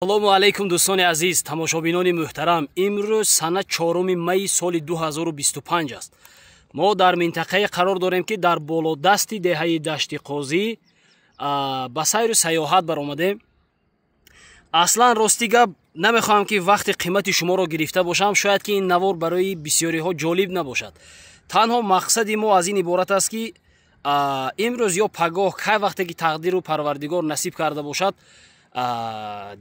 Ассалому алайкум, дӯстони азиз, тамошобинони муҳтарам. Имрӯз сана 4 майи соли 2025 аст. Мо дар минтақае қарор дорем, ки дар болодасти деҳаи Дашти Қозӣ ба сайру саёҳат баромадем. Аслан, рости гап, намехоҳам, ки вақти қимати шуморо гирифта бошам. Шояд ки ин навор барои бисёриҳо ҷолиб набошад. Танҳо мақсади мо аз ин иборат аст, ки имрӯз ё пагоҳ, кай вақте ки тақдиру Парвардигор насиб карда бошад,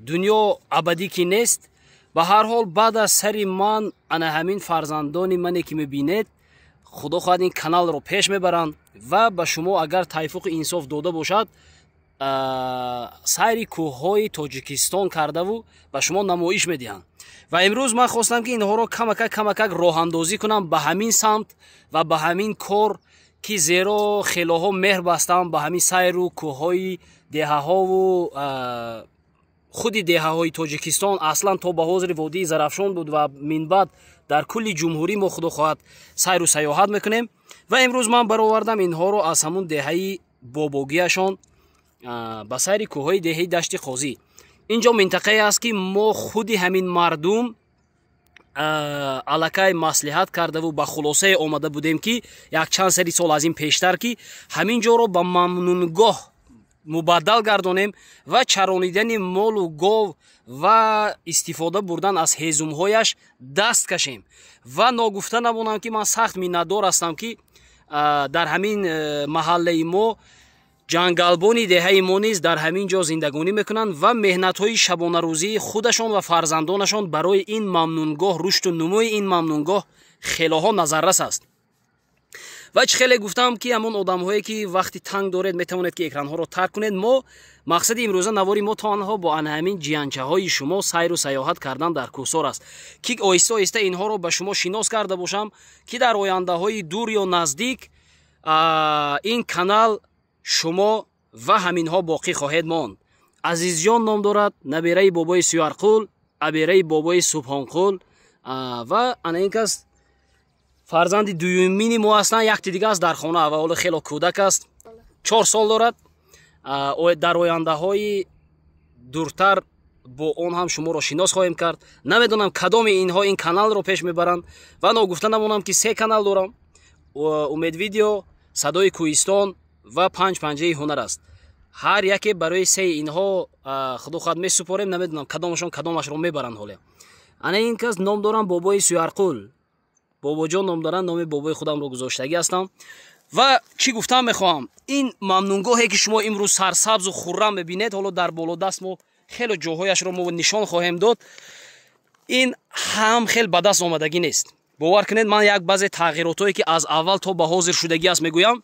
дунё абадӣ ки нест. Ба ҳар ҳол, баъд аз сари ман ана ҳамин фарзандони мане, ки мебинед, Худо хоҳад, ин каналро пеш мебаранд ва ба шумо агар тавфиқу инсоф дода бошад, сайри кӯҳҳои Тоҷикистон кардаву ба шумо намоиш медиҳанд. Ва имрӯз ман хостам, ки инҳоро камакак камакак роҳандозӣ кунам ба ҳамин самт ва ба ҳамин кор, ки зеро хелоҳо меҳр бастанд ба ҳамин сайру кӯҳҳои деҳаҳову худи деҳаҳои Тоҷикистон. Аслан то ба ҳозири водии Зарафшон буд ва минбаъд дар кулли ҷумҳурӣ мо, Худо хоҳад, сайру саёҳат мекунем. Ва имрӯз ман баровардам инҳоро аз ҳамун деҳаи бобогиашон ба сайри кӯҳҳои деҳаи Дашти Қозӣ. Ин ҷо минтақае аст, ки мо худи ҳамин мардум аллакай маслиҳат кардаву ба хулосае омада будем, ки якчанд сари сол аз ин пештар, ки ҳамин ҷоро ба мамнунгоҳ мубаддал гардонем ва чаронидани молу гов ва истифода бурдан аз ҳезумҳояш даст кашем. Ва ногуфта намонам, ки ман сахт миннатдор ҳастам, ки дар ҳамин маҳаллаи мо ҷангалбони деҳаи мо низ дар ҳамин ҷо зиндагонӣ мекунанд ва меҳнатҳои шабонарӯзии худашон ва фарзандонашон барои ин мамнунгоҳ, рушду нумӯи ин мамнунгоҳ хелоҳо назаррас аст. Ва чӣ хеле гуфтам, ки ҳамон одамҳое, ки вақти танг доред, метавонед, ки экранҳоро тарк кунед. Мо мақсади имрӯза навори мо танҳо бо ана ҳамин ҷиянчаҳои шумо сайру саёҳат кардан дар кӯҳсор аст, ки оҳиста оҳиста инҳоро ба шумо шинос карда бошам, ки дар ояндаҳои дур ё наздик ин канал шумо ва ҳаминҳо боқӣ хоҳед монд. Азизҷон ном дорад, набераи бобои Суярқул, абераи бобои Субҳонқул. Ва ана ин кас фарзанди дуюмини мо ҳастанд. Якти дига аст дар хона ва ҳоло хело кӯдак аст, 4 сол дорад. Дар ояндаҳои дуртар бо он ҳам шуморо шинос хоҳем кард. Намедонам, кадоми инҳо ин каналро пеш мебаранд. Ва ногуфта намонам, ки се канал дорам: Умед Видео, Садои Кӯҳистон ва Панҷ панҷаи ҳунар аст. Ҳар яке барои сеи инҳо, Худо хоҳад, месупорем. Намедонам, кадомашон кадомашро мебаранд ҳоле. Ана ин кас ном дорам бобои Суярқул, бобоҷон ном доранд, номи бобои худамро гузоштагӣ ҳастам. Ва чӣ гуфтан мехоҳам: ин мамнунгоҳе, ки шумо имрӯз сарсабзу хуррам мебинед, ҳоло дар болодаст мо хеле ҷоҳояшро мо нишон хоҳем дод, ин ҳам хел ба даст омадагӣ нест. Бовар кунед, ман як баъзе тағйиротҳое, ки аз аввал то ба ҳозир шудагӣ аст, мегӯям.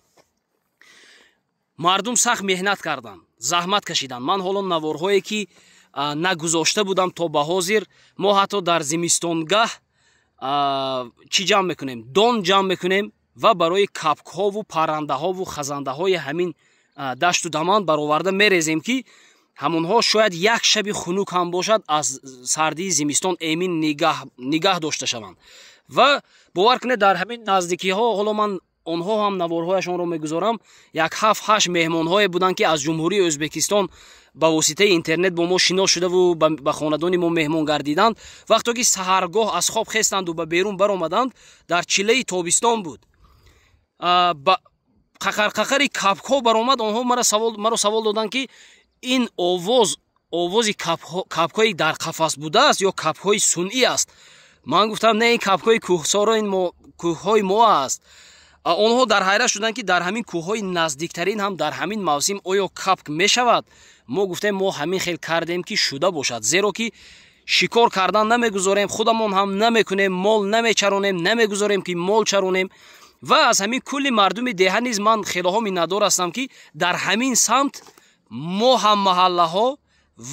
Мардум сахт меҳнат карданд, заҳмат кашиданд. Ман ҳоло наворҳое, ки нагузошта будам то ба ҳозир, мо ҳатто дар зимистонгаҳ чӣ ҷамъ мекунем? Дон ҷамъ мекунем ва барои капкҳову паррандаҳову хазандаҳои ҳамин дашту даман бароварда мерезем, ки ҳамонҳо шояд як шаби хунук ҳам бошад, аз сардии зимистон эмин нигаҳ дошта шаванд. Ва бовар кунед, дар ҳамин наздикиҳо, ҳоло ман онҳо ҳам наворҳояшонро мегузорам, як ҳафт ҳашт меҳмонҳое буданд, ки аз Ҷумҳурии Ӯзбекистон ба воситаи интернет бо мо шинос шудаву ба хонадони мо меҳмон гардиданд. Вақто ки саҳаргоҳ аз хоб хестанду ба берун баромаданд, дар чиллаи тобистон буд, қақарқақари капкҳо баромад. Онҳо маро савол доданд, ки ин овоз овози капкҳои дар қафас будааст ё капкҳои сунъӣ аст. Ман гуфтам: не, ин капкҳои кӯҳсорои кӯҳҳои мо аст. Онҳо дар ҳайрат шуданд, ки дар ҳамин кӯҳҳои наздиктарин ҳам дар ҳамин мавсим оё капк мешавад? Мо гуфтем: мо ҳамин хел кардем, ки шуда бошад, зеро ки шикор кардан намегузорем, худамон ҳам намекунем, мол намечаронем, намегузорем, ки мол чаронем. Ва аз ҳамин кулли мардуми деҳа низ ман хелоҳо миннатдор ҳастам, ки дар ҳамин самт мо ҳам маҳаллаҳо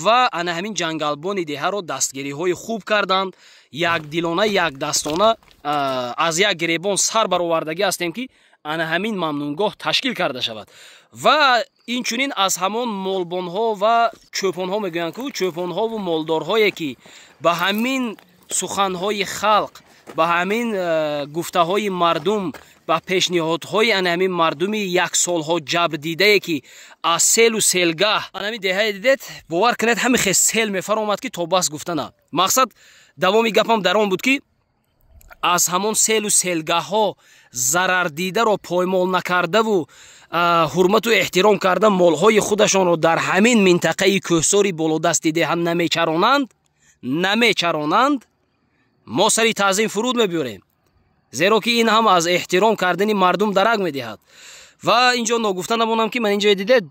ва ана ҳамин ҷангалбони деҳаро дастгириҳои хуб карданд. Якдилона, якдастона, аз як гиребон сар баровардагӣ ҳастем, ки ана ҳамин мамнунгоҳ ташкил карда шавад. Ва инчунин аз ҳамон молбонҳо ва чӯпонҳо, мегӯянд ку, чӯпонҳову молдорҳое, ки ба ҳамин суханҳои халқ, ба ҳамин гуфтаҳои мардум, ба Ба пешниҳодҳои ана ҳамин мардуми як солҳо ҷабр дидае, ки аз селу селгаҳ ана ҳамин деҳае дидед, бовар кунед, ҳамин хел сел мефаромад, ки то бас гуфтана. Мақсад, давоми гапам дар он буд, ки аз ҳамон селу селгаҳҳо зарардидаро поймол накардаву ҳурмату эҳтиром карда, молҳои худашонро дар ҳамин минтақаи кӯҳсори болодасти деҳа намечаронанд, мо сари таъзим фуруд мебиёрем, зеро ки ин ҳам аз эҳтиром кардани мардум дарак медиҳад. Ва инҷо ногуфта намонам, ки ман инҷо дидед,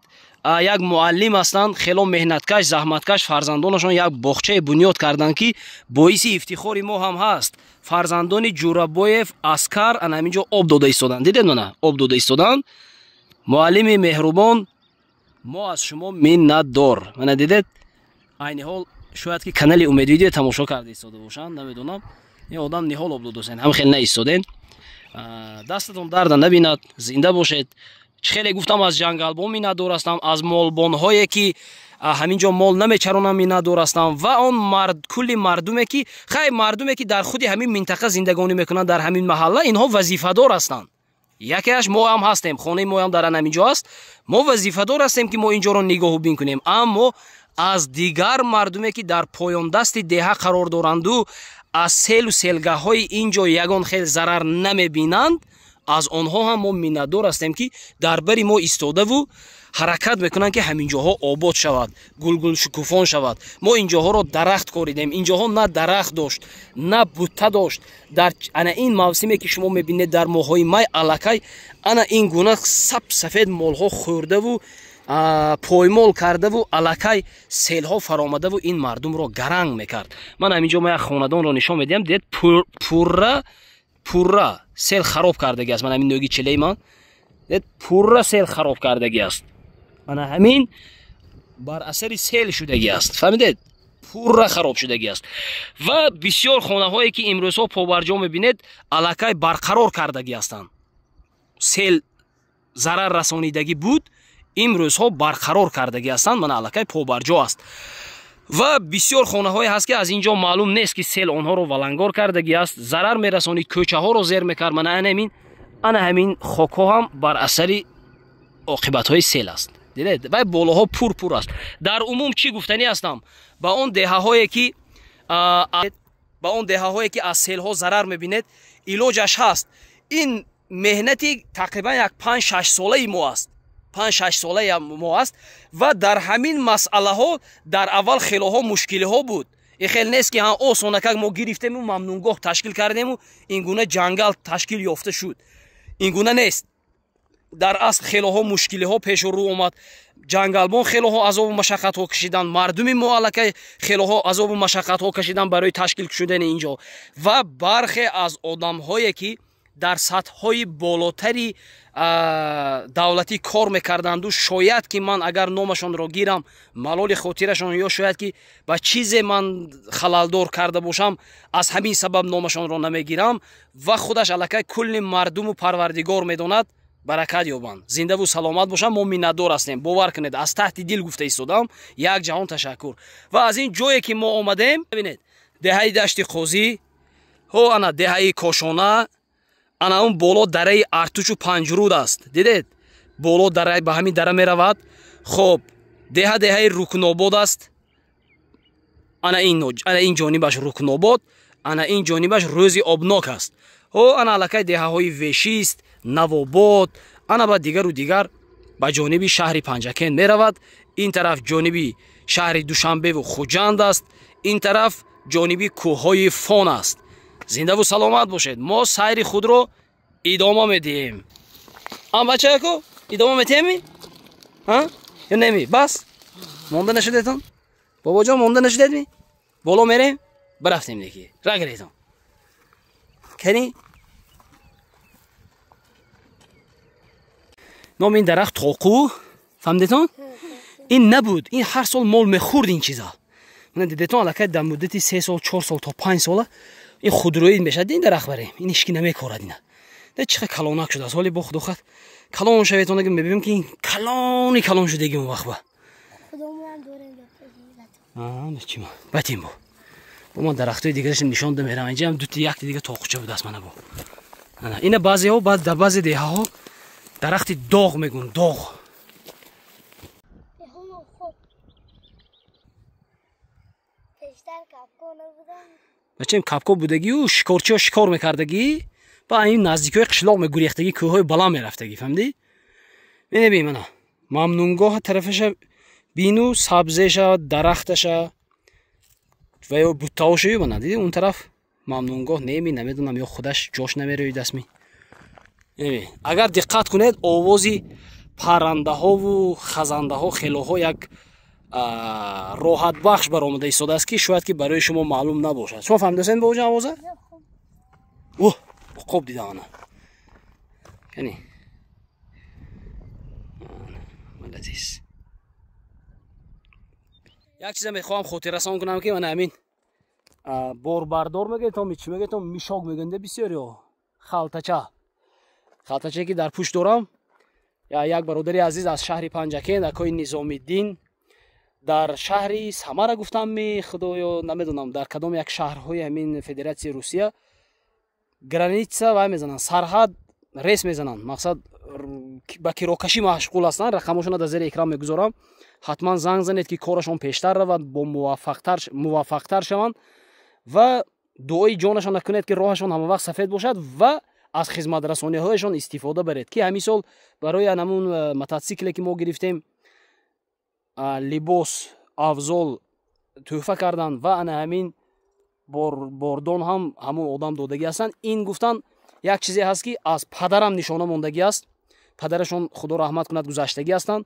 як муаллим ҳастанд, хело меҳнаткаш, заҳматкаш. Фарзандонашон як боғчае бунёд карданд, ки боиси ифтихори мо ҳам ҳаст. Фарзандони Ҷурабоев Аскар ана ҳамин ҷо об дода истоданд. Дидед, мана об дода истоданд. Муаллими меҳрубон, мо аз шумо миннатдор. Мана дидед, айни ҳол шояд ки канали Умедвидео тамошо карда истода бошанд, намедонам. Ин одам ниҳол об додосен, ҳам хел наистоден. Дастатон дарда набинад, зинда бошед. Чӣ хеле гуфтам, аз ҷангалбон миннатдор ҳастам, аз молбонҳое, ки ҳамин ҷо мол намечаронам, миннатдор ҳастам, ва он кулли мардуме, ки хай, мардуме, ки дар худи ҳамин минтақа зиндагонӣ мекунанд, дар ҳамин маҳалла, инҳо вазифадор ҳастанд. Якеаш мо ҳам ҳастем, хонаи мо ҳам дар ҳамин ҷо аст. Мо вазифадор ҳастем, ки мо ин ҷоро нигоҳубин кунем. Аммо аз дигар мардуме, ки дар поёндасти деҳа қарор доранду аз селу селгаҳҳои ин ҷо ягон хел зарар намебинанд, аз онҳо ҳам мо миннатдор ҳастем, ки дар бари мо истодаву ҳаракат мекунанд, ки ҳамин ҷоҳо обод шавад, гулгулшукуфон шавад. Мо ин ҷоҳоро дарахт коридем. Ин ҷоҳо на дарахт дошт, на бутта дошт. Дар ана ин мавсиме, ки шумо мебинед, дар моҳҳои май, аллакай ана ин гуна сап сафед молҳо хӯрдаву поймол кардаву, аллакай селҳо фаромадаву ин мардумро гаранг мекард. Ман ҳамин ҷо ма як хонадонро нишон медиҳам. Дидед, пурра пурра сел хароб кардагӣ аст. Ман ҳамин нӯги челаи ман, дидед, пурра сел хароб кардагӣ аст. Мана ҳамин бар асари сел шудагӣ аст, фаҳмидед, пурра хароб шудагӣ аст. Ва бисёр хонаҳое, ки имрӯзҳо побарҷо мебинед, аллакай барқарор кардагӣ ҳастанд. Сел зарар расонидагӣ буд, имрӯзҳо барқарор кардагӣ ҳастанд. Мана аллакай побарҷо аст. Ва бисёр хонаҳое ҳаст, ки аз ин ҷо маълум нест, ки сел онҳоро валангор кардагӣ аст, зарар мерасонид, кӯчаҳоро зер мекард. Мана ана ҳамин хокҳо ҳам бар асари оқибатҳои сел аст. Дидед, вай болоҳо пур-пур аст. Дар умум чӣ гуфтанӣ ҳастам? Ба он деҳаҳое, ки аз селҳо зарар мебинед, илоҷаш ҳаст. Ин меҳнати тақрибан як 5-6 солаи мо аст, 5-6 солаи мо аст. Ва дар ҳамин масъалаҳо дар аввал хелоҳо мушкилиҳо буд. Ин хел нест, ки осонакак мо гирифтему мамнунгоҳ ташкил кардему ин гуна ҷангал ташкил ёфта шуд. Ин гуна нест. Дар асл хелоҳо мушкилиҳо пешу рӯ омад. Ҷангалбон хелоҳо азобу машаққатҳо кашиданд, мардуми мо аллакай хелоҳо азобу машаққатҳо кашиданд барои ташкил шудани ин ҷо. Ва бархе аз одамҳое, ки дар сатҳҳои болотари давлатӣ кор мекарданду, шояд ки ман агар номашонро гирам, малоли хотирашон ё шояд ки ба чизе ман халалдор карда бошам, аз ҳамин сабаб номашонро намегирам. Ва худаш аллакай кулли мардуму Парвардигор медонад. Баракат ёбанд, зиндаву саломат бошанд. Мо миннатдор ҳастем, бовар кунед, аз таҳти дил гуфта истодам. Як ҷаҳон ташаккур. Ва аз ин ҷое, ки мо омадем, бибинед, деҳаи Дашти Қозӣ, ҳо, ана деҳаи Кошона, ана он боло дараи Артучу Панҷруд аст. Дидед, боло дара ба ҳамин дара меравад. Хоб, деҳа деҳаи Рукнобод аст. Ана ин ҷонибаш Рукнобод, ана ин ҷонибаш Рӯзи Обнок аст. Ҳо, ана аллакай деҳаҳои Вешист, Навобод, ана ба дигару дигар ба ҷониби шаҳри Панҷакент меравад. Ин тараф ҷониби шаҳри Душанбеву Хуҷанд аст, ин тараф ҷониби кӯҳҳои Фон аст. Зиндаву саломат бошед. Мо сайри худро идома медиҳем. Ам бачаяко, идома метиҳеми ё неми? Бас, монда нашудетон, бобоҷон, монда нашудедми? Боло мерем, бирафтем неки рагиретон кани. Номи ин дарахт тоқу, фаҳмидетон? Ин набуд, ин ҳар сол мол мехӯрд ин чиза. Мана дидетон, аллакай дар муддати 3 сол, 4 сол то 5 сола ин худрӯид мешавад. Ин дарахт барем, ин ҳички намекорад. Ина да чӣ қадр калонак шудааст. Ҳоли бо худо хат калон шаветон, ага мебинем, ки ин калони калон шудаги он вақт ба батим. Бо ман дарахтои дигараш нишон да мерам. Инҷа ҳам дути якти дига тоқуча будааст. Мана бо Ина баъзеҳо баъд дар баъзе деҳаҳо дарахти доғ мегӯн, доғ. Бачаем капко будагию шикорчиҳо шикор мекардагӣ, ба ин наздикиҳои қишлоқ мегурехтагӣ, кӯҳҳои баланд мерафтагӣ, фаҳмидӣ? Менебӣ мана мамнунгоҳ тарафаша бину, сабзеша, дарахташа ва ё буттаошаю мана дидӣ он тараф мамнунгоҳ неми, намедонам ё худаш ҷош намерои дастми. Агар диққат кунед, овози паррандаҳову хазандаҳо хелоҳо як роҳатбахш баромада истодааст, ки шояд ки барои шумо маълум набошад. Шумо фаҳмидасен бобоҷон овоза? Оҳ, уқоб дидам ана. Яъне азиз. Як чиза мехоҳам хотиррасон кунам, ки мана ҳамин борбардор мегӯед, чӣ мегӯед, мишок мегӯянд бисёриҳо, халтача. Халтачае ки дар пушт дорам, як бародари азиз аз шаҳри Панҷакент, акои Низомиддин, дар шаҳри Самара гуфтам ми, худоё намедонам дар кадом як шаҳрҳои ҳамин Федератсияи Русия граница вай мезананд, сарҳад рес мезананд, мақсад ба кирокашӣ машғул ҳастанд. Рақамошонро дар зери экран мегузорам, ҳатман занг занед, ки корашон пештар равад, бо муваффақтар шаванд ва дуои ҷонашон кунед, ки роҳашон ҳамавақт сафед бошад ва аз хизматрасониҳояшон истифода баред, ки ҳамин сол барои ҳамун мототсикле ки мо гирифтем либос, афзол тӯҳфа карданд ва ана ҳамин бордон ҳам ҳамун одам додагӣ ҳастанд. Ин гуфтан як чизе ҳаст, ки аз падарам нишона мондагӣ аст. Падарашон худо раҳмат кунад гузаштагӣ ҳастанд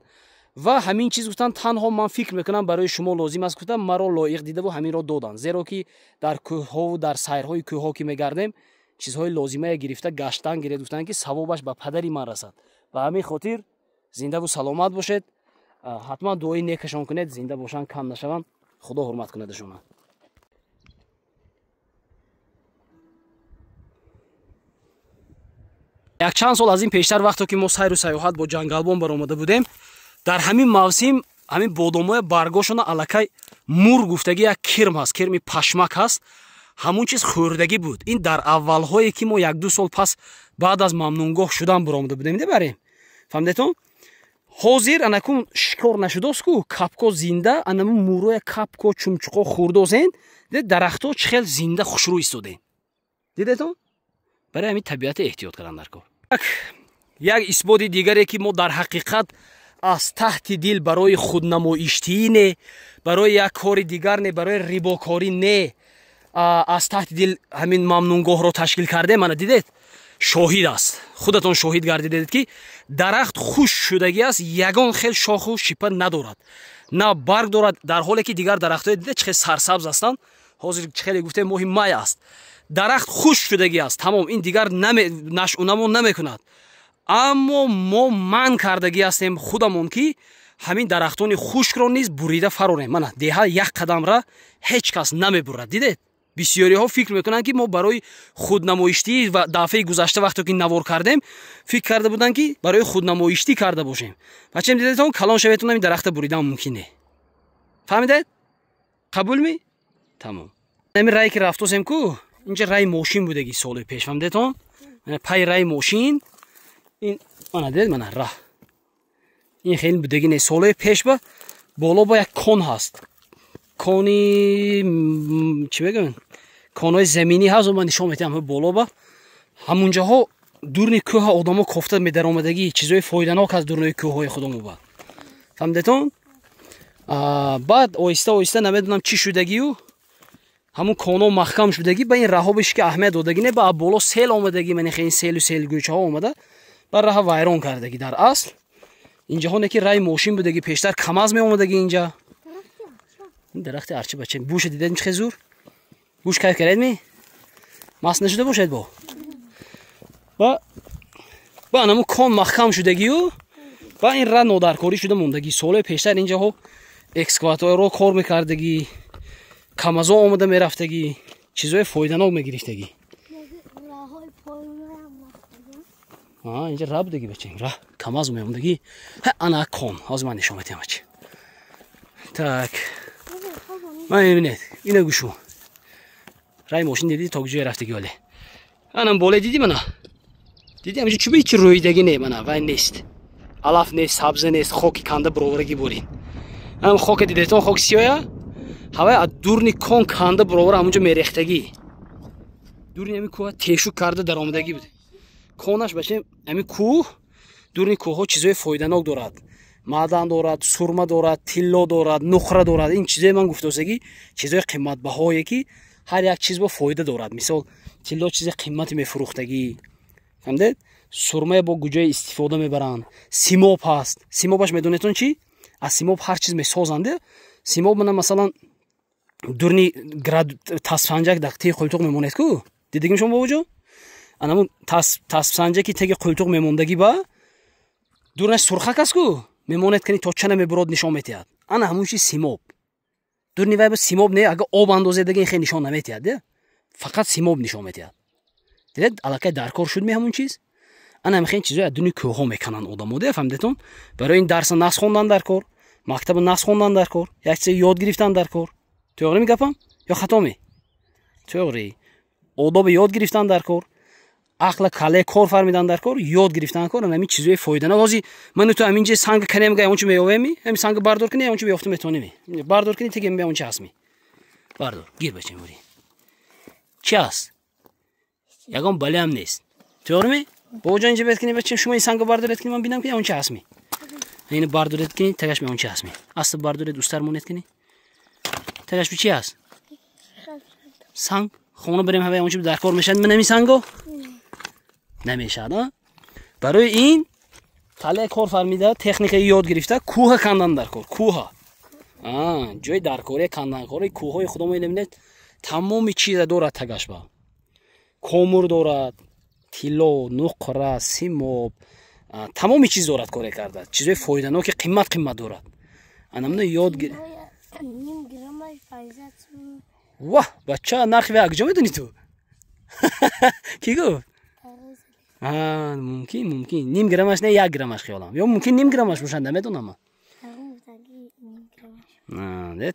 ва ҳамин чиз гуфтан танҳо ман фикр мекунам барои шумо лозим аст, гуфтан маро лоиқ дидаву ҳаминро доданд, зеро ки дар кӯҳҳову дар сайрҳои кӯҳҳо ки мегардем чизҳои лозимае гирифта гаштан гиред, гуфтанд ки савобаш ба падари ман расад. Ба ҳамин хотир зиндаву саломат бошед, ҳатман дуои некашон кунед, зинда бошанд, кам нашаванд, худо ҳурмат кунадашона. Якчанд сол аз ин пештар вақто ки мо сайру сайёҳат бо ҷангалбон баромада будем, дар ҳамин мавсим ҳамин бодомҳоя баргошона аллакай мур гуфтагӣ як кирм ҳаст, кирми пашмак ҳаст, ҳамун чиз хӯрдагӣ буд. Ин дар аввалҳое ки мо як-ду сол пас баъд аз мамнунгоҳ шудан баромада будем, дебарем, фаҳмидетон? Ҳозир анакун шикор нашудост ку, капко зинда, анамун мурроя капко чумчуқо хӯрдозен, дарахтҳо чӣ хел зинда хушрӯ истоден. Дидетон? Барои ҳамин табиата эҳтиёт кардан дар кор. Як исботи дигаре, ки мо дар ҳақиқат аз таҳти дил барои худнамоиштӣ не, барои як кори дигар не, барои рибокорӣ не, аз таҳти дил ҳамин мамнунгоҳро ташкил кардем. Мана дидед, шоҳид аст, худатон шоҳид гардидед, ки дарахт хушк шудагӣ аст, ягон хел шоху шипа надорад, на барг дорад, дар ҳоле ки дигар дарахтҳое дидед чӣ хел сарсабз ҳастанд. Ҳозир чӣ хеле гуфтем моҳи май аст, дарахт хушк шудагӣ аст, тамом, ин дигар нашъунамо намекунад. Аммо мо манъ кардагӣ ҳастем худамон, ки ҳамин дарахтони хушкро низ бурида фарорем. Мана деҳа як қадамра ҳеҷ кас намебурад. Дидед? Бисёриҳо фикр мекунанд, ки мо барои худнамоиштӣ ва дафъаи гузашта вақте ки навор кардем фикр карда буданд, ки барои худнамоиштӣ карда бошем. Бачаем дидетон, калон шаветон ҳамин дарахта буридан мумкин не. Фаҳмидед? Қабул ми? Тамом. Ҳамин рае ки рафтосем ку, инҷа раи мошин будагӣ соли пеш, фаҳмидетон? Пай раи мошин ин мана дидед, мана раҳ. Ин хеле будагӣ не. Солҳои пеш ба боло ба як кон ҳаст. Кони чӣ мегӯянд? Конҳои заминӣ ҳаст, ман нишон медиҳам боло ба. Ҳамунҷаҳо дурни кӯҳа одамо кофта медаромадагӣ, чизҳои фоиданок ҳаст дурнои кӯҳҳои худомо ба. Фаҳмидетон? Баъд оҳиста оҳиста намедонам чӣ шудагию, ҳамун коно маҳкам шудагӣ, ба ин раҳо беш ки аҳамият додагӣ не, ба боло сел омадагӣ, ман ин селу селгӯчаҳо омада, ба раҳа вайрон кардагӣ. Дар асл инҷаҳо не ки раи мошин будагӣ, пештар камаз меомадагӣ инҷа. Ин дарахти арча бача, буша дидед чӣ хел зур? Гӯш кайф кардед ми? Маст нашуда бошед бо? Ба анамун кон маҳкам шудагию, ба ин ра нодаркорӣ шуда мондагӣ. Солҳои пештар инҷаҳо экскаваторҳо кор мекардагӣ, камазо омада мерафтагӣ, чизҳои фоиданок мегирифтагӣ. Инҷа ра будагӣ бача, ра камаз меомадагӣ. Ана кон, ҳозир ман нишон медиҳам бача. Так. Ман мебинед, ина гӯшу. Раи мошин дидӣ то куҷое рафтагӣ оле. Анам боле дидӣ мана? Диди ҳаминҷо чӯби ҳеч рӯидагӣ не, мана вай нест. Алаф нест, сабза нест, хоки канда буроварагӣ бурин. Ҳам хока дидетон, хоки сиёя? Ҳавай аз дурни кон канда буровара ҳамунҷо мерехтагӣ. Дурни ҳамин кӯҳа тешу карда даромадагӣ буд. Конаш бача ҳамин кӯҳ, дурни кӯҳҳо чизҳои фоиданок дорад. Маъдан дорад, сурма дорад, тилло дорад, нуқра дорад. Ин чизҳои ман гуфтосагӣ чизҳои қиматбаҳое ки ҳар як чиз бо фоида дорад. Мисол тилло чизи қимати мефурӯхтагӣ. Фаҳмидед? Сурмае бо гуҷои истифода мебаранд. Симоб ҳаст. Симобаш медонедон чӣ? Аз симоб ҳар чиз месозанд. Симоб мана масалан дурни таспанҷак дар теги қултуқ мемонед ку? Дидагим шумо бобоҷон? Анамун таспанҷаки теги қултуқ мемондагӣ ба дурнаш сурхак аст ку? Мемонед кани то чана мебурод нишон метиҳад. Ана ҳамун чи симоб. Дурни вай ба симоб не, агар об андозедаги ин хел нишон наметиҳад, фақат симоб нишон метиҳад. Дидед, аллакай даркор шуд ме ҳамун чиз? Ана ҳамин хел чизҳои аз дуни кӯҳҳо мекананд одамо, де, фаҳмидетон? Барои ин дарса нас хондан дар кор, мактаба нас хондан дар кор, як чизе ёд гирифтан дар кор. Тоғри мегапам ё хато ме? Тоғри. Одоби ёд гирифтан дар кор, ақла кале кор фармидан дар кор, ёд гирифтан кор, ҳамин чизҳои фоиданок. Ҳозир ман ту ҳамин ҷе санг канем га ончи меёвеми, ҳамин санг бардор кини, ончи меёфта метонеми. Бардор кини теге ме ончи ҳастми. Бардор, гир бачем бури. Чи аст? Ягон бале ҳам нест. Тоғри ме? Бобоҷон инҷа бед кини бачем, шумо ин санг бардоред кини, ман бинам ки ончи ҳастми. Ин бардоред кини, тагаш ме ончи ҳастми. Аст бардоред, устар монед кини. Тагаш чи аст? Санг. Хона барем ҳавай ончи дар кор мешавад ман ҳамин санго? Намешавад, а? Барои ин тале кор фармида, техникаи ёд гирифта, кӯҳа кандан дар кор, кӯҳа. Ҷои даркория кандан кори кӯҳҳои худомо мебинед, тамоми чиза дорад тагаш ба. Комур дорад, тилло, нуқра, симоб, тамоми чиз дорад коре карда. Чизҳои фоиданоки қимат қимат дорад. Анамна ёд гир. Ваҳ, бача, нархи вай куҷо медонӣ ту? Кӣ гуфт? Мумкин, мумкин. Ним граммаш не, як граммаш хиёлам. Ё мумкин ним граммаш бошад, намедонам ман.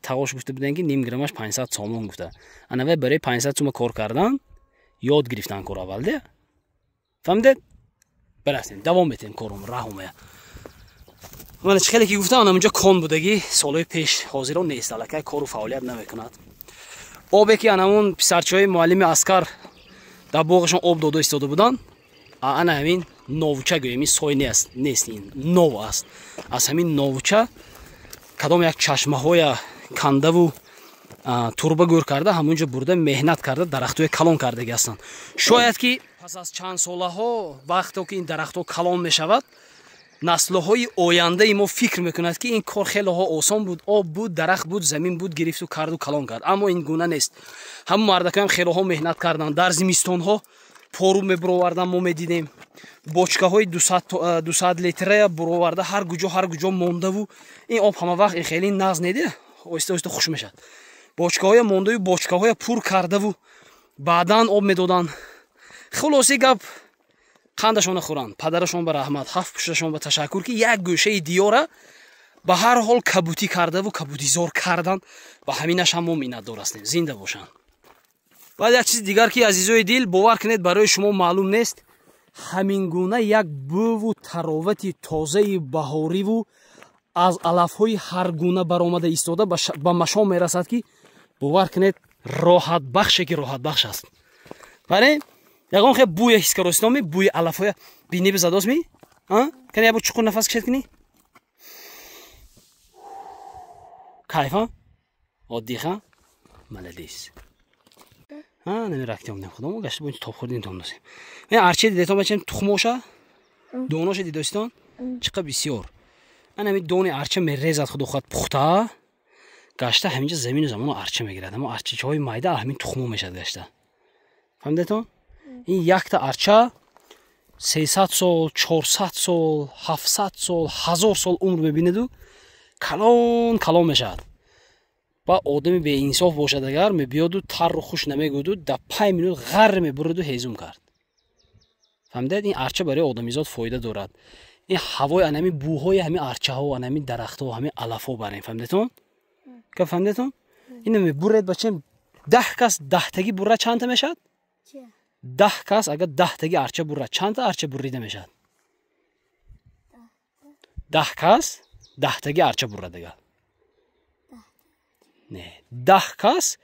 Тағош гуфта будем ки ним граммаш 500 сомон гуфта. Ана вай барои 500 сума кор кардан ёд гирифтан кор аввал, де? Фаҳмидед? Барасем, давом метем корум, раҳумая. Мана чӣ хеле ки гуфтам, ана унҷо кон будагӣ солҳои пеш, ҳозиро нест, аллакай кору фаъолият намекунад. Обе ки анамун писарчаҳои муаллими аскар дар боғашон об дода истода буданд, ана ҳамин новча гӯем, ин сой нест, ин нов аст. Аз ҳамин новча кадом як чашмаҳоя кандаву турба гӯр карда, ҳамунҷо бурда меҳнат карда, дарахтҳои калон кардагӣ ҳастанд. Шояд ки пас аз чанд солаҳо, вақто ки ин дарахтҳо калон мешавад, наслҳои ояндаи мо фикр мекунад ки ин кор хелеҳо осон буд, об буд, дарахт буд, замин буд, гирифту карду калон кард. Аммо ин гуна нест. Ҳамун мардакоям хелеҳо меҳнат карданд. Дар зимистонҳо пору мебуровардан, мо медидем. Бочкаҳои 200 литрая буроварда ҳар куҷо ҳар куҷо мондаву ин об ҳама вақт ин хеле нағз неде, оҳиста оҳиста хуш мешавад. Бочкаҳоя мондаю бочкаҳоя пур кардаву баъдан об медоданд. Хулоси гап, қандашона хӯранд, падарашон ба раҳмат, ҳафт пушташон ба ташаккур ки як гӯшаи диёра ба ҳар ҳол кабутӣ кардаву кабутизор карданд. Ба ҳаминаш ҳам мо миннатдор ҳастем, зинда бошанд. Баъд як чизи дигар ки азизои дил, бовар кунед, барои шумо маълум нест, ҳамин гуна як бӯву таровати тозаи баҳориву аз алафҳои ҳар гуна баромада истода ба машом мерасад ки бовар кунед, роҳатбахше ки роҳатбахш аст. Бале, ягон хел бӯя ҳис каростиноми, бӯи алафҳоя бинӣ бизадостми? Кани як бор чуқур нафас кашед кунӣ? Кайфа? Оддиха? Маладис. Нами ракти омдем худомо гашта бо тоб хӯрдем том досем. Мен арча дидетон бачем тухмоша? Доноша дидостон? Чиқа бисёр. Ана ҳамин дони арча мерезад худо хоҳад пухта. Гашта ҳаминҷа замину замону арча мегирад. Аммо арчачаҳои майда ҳамин тухмо мешавад гашта. Фаҳмидетон? Ин якта арча 300 сол, 400 сол, 700 сол, 1000 сол умр мебинаду калон калон мешавад. Ба одами беинсоф бошад агар мебиёду тарру хуш намегӯду, дар 5 минут ғарр мебураду ҳезум кард. Фаҳмидед? Ин арча барои одамизод фоида дорад. Ин ҳавои анами бӯҳои ҳамин арчаҳо, анами дарахтҳо, ҳамин алафҳо барем. Фаҳмидетон? Ка фаҳмидетон? Ина мебуред бачем 10 кас 10 таги бурра чандта мешавад? 10 кас агар 10 таги арча буррад, чандта арча буррида мешавад? 10 кас 10 таги арча буррад агар. Не, 10 кас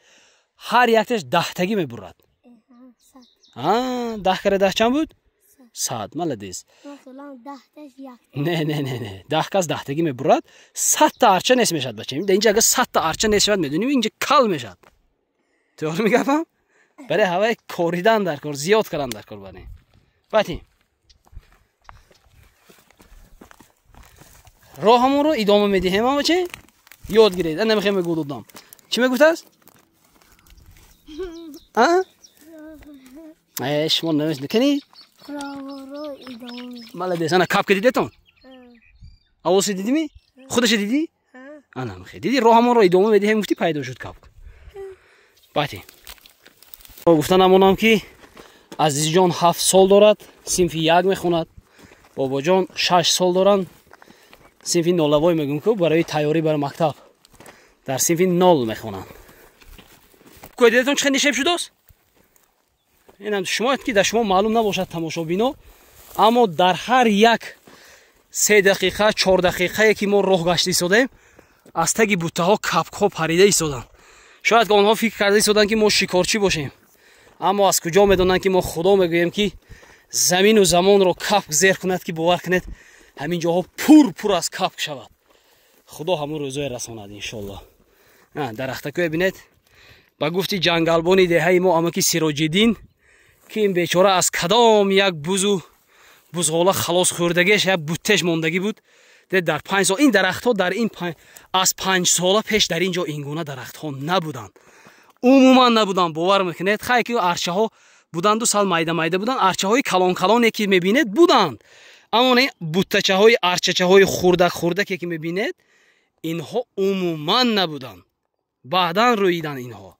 ҳар якташ 10 таги мебуррад. 10 кара 10 чанд буд? 100. Молодец. Не, не, не, не. 10 кас 10 таги мебуррад, 100 та арча нест мешавад, бача. Инҷа агар 100 та арча нест шавад, медонем инҷа кал мешавад. Тоғри мегапам? Барои ҳаваи коридан дар кор, зиёд кардан дар кор барем. Батим. Роҳамонро идома медиҳем, ама чи? Ёд гиред. Ана мехоҳем мегӯ додам. Чӣ мегуфтааст? А? Шумо намешнед. Кани? Роҳро идома медиҳем. Молодец. Ана капка дидетон? Овози дидими? Худаша дидӣ? Ана мехоҳ. Дидӣ роҳамонро идома медиҳем, гуфтӣ пайдо шуд капка. Батим. Гуфта намонам ки Азизҷон 7 сол дорад, синфи 1 мехонад. Бобоҷон 6 сол доранд, синфи нолавой мегӯм ку барои тайёрӣ бар мактаб. Дар синфи 0 мехонанд. Кӯ дидетон чӣ хел нишеб шудааст? Инам шумо ки дар шумо маълум набошад тамошобино, аммо дар ҳар як 3 дақиқа, 4 дақиқае ки мо роҳ гашта истодаем, аз таги буттаҳо капкҳо парида истоданд. Шояд ки онҳо фикр карда истоданд ки мо шикорчӣ бошем. Аммо аз куҷо медонанд ки мо Худо мегӯем ки замину замонро капк зер кунад, ки бовар кунед ҳамин ҷоҳо пур аз капк шавад. Худо ҳамон рӯзое расонад иншоллоҳ. Дарахтакӯе бинед, ба гуфти ҷангалбони деҳаи мо амаки Сироҷиддин, ки ин бечора аз кадом як бузу бузғола халос хӯрдагеш, як буттеш мондагӣ буд. Дар 5 сол ин дарахтҳо дар ин аз 5 сола пеш дар ин ҷо ин гуна дарахтҳо набуданд. Умуман набуданд, бовар мекунед. Хай ки арчаҳо буданд, ду сал майда майда буданд, арчаҳои калон калоне ки мебинед буданд. Аммо не буттачаҳои арчачаҳои хурдак хурдаке ки мебинед, инҳо умуман набуданд. Баъдан рӯидан инҳо.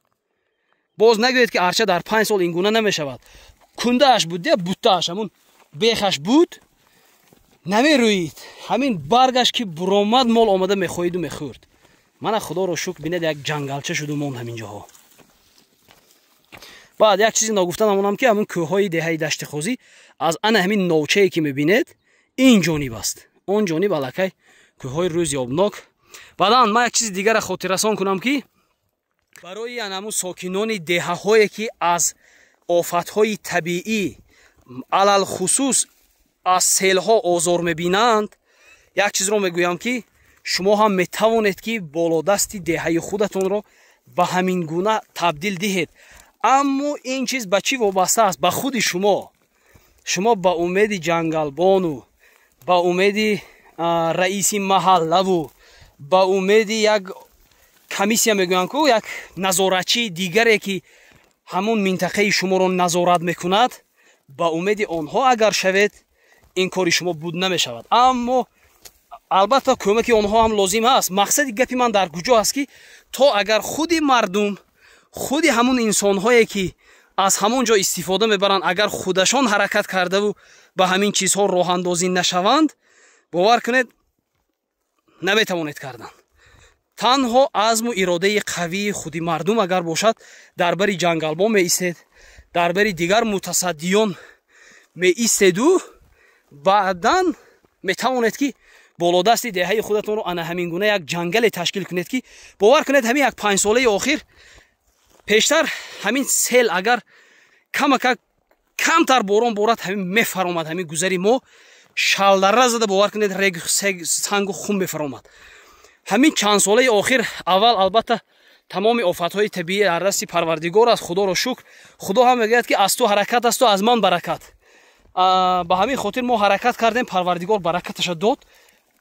Боз нагӯед ки арча дар 5 сол ин гуна намешавад. Кундааш буд, буттааш ҳамун бехаш буд, намерӯид. Ҳамин баргаш ки буромад, мол омада мехоҳиду мехӯрд. Мана Худоро шукр, бинед як ҷангалча шуду монд ҳамин ҷоҳо. Баъд як чизи ногуфта намонам ки ҳамин кӯҳҳои деҳаи Дашти Қозӣ аз ана ҳамин новчае ки мебинед ин ҷониб аст. Он ҷониб аллакай кӯҳҳои рӯзёбнок. Баъдан ман як чизи дигара хотиррасон кунам ки барои анамун сокинони деҳаҳое ки аз офатҳои табиӣ алалхусус аз селҳо озор мебинанд, як чизро мегӯям ки шумо ҳам метавонед ки болодасти деҳаи худатонро ба ҳамин гуна табдил диҳед. Аммо ин чиз ба чӣ вобаста аст? Ба худи шумо. Шумо ба умеди ҷангалбону, ба умеди раиси маҳаллаву, ба умеди як комиссия мегӯянд ку, як назоратчии дигаре ки ҳамон минтақаи шуморо назорат мекунад, ба умеди онҳо агар шавед, ин кори шумо буд намешавад. Аммо албатта кӯмаки онҳо ҳам лозим аст. Мақсади гапи ман дар куҷо аст ки то агар худи мардум, худи ҳамун инсонҳое ки аз ҳамон ҷо истифода мебаранд, агар худашон ҳаракат кардаву ба ҳамин чизҳо роҳандозӣ нашаванд, бовар кунед наметавонед кардан. Танҳо азму иродаи қавии худи мардум агар бошад, дар бари ҷангалбон меистед, дар бари дигар мутасаддиён меистеду баъдан метавонед ки болодасти деҳаи худатонро ана ҳамин гуна як ҷангале ташкил кунед ки бовар кунед ҳамин як 5 солаи охир пештар ҳамин сел агар камакак камтар борон борад, ҳамин мефаромад, ҳамин гузари мо шалдара зада, бовар кунед, рег сангу хун мефаромад. Ҳамин чанд солаи охир аввал албатта тамоми офатҳои табиӣ дар дасти Парвардигор аст, Худоро шукр. Худо ҳам мегӯяд ки аз ту ҳаракат асту аз ман баракат. Ба ҳамин хотир мо ҳаракат кардем, Парвардигор баракаташа дод.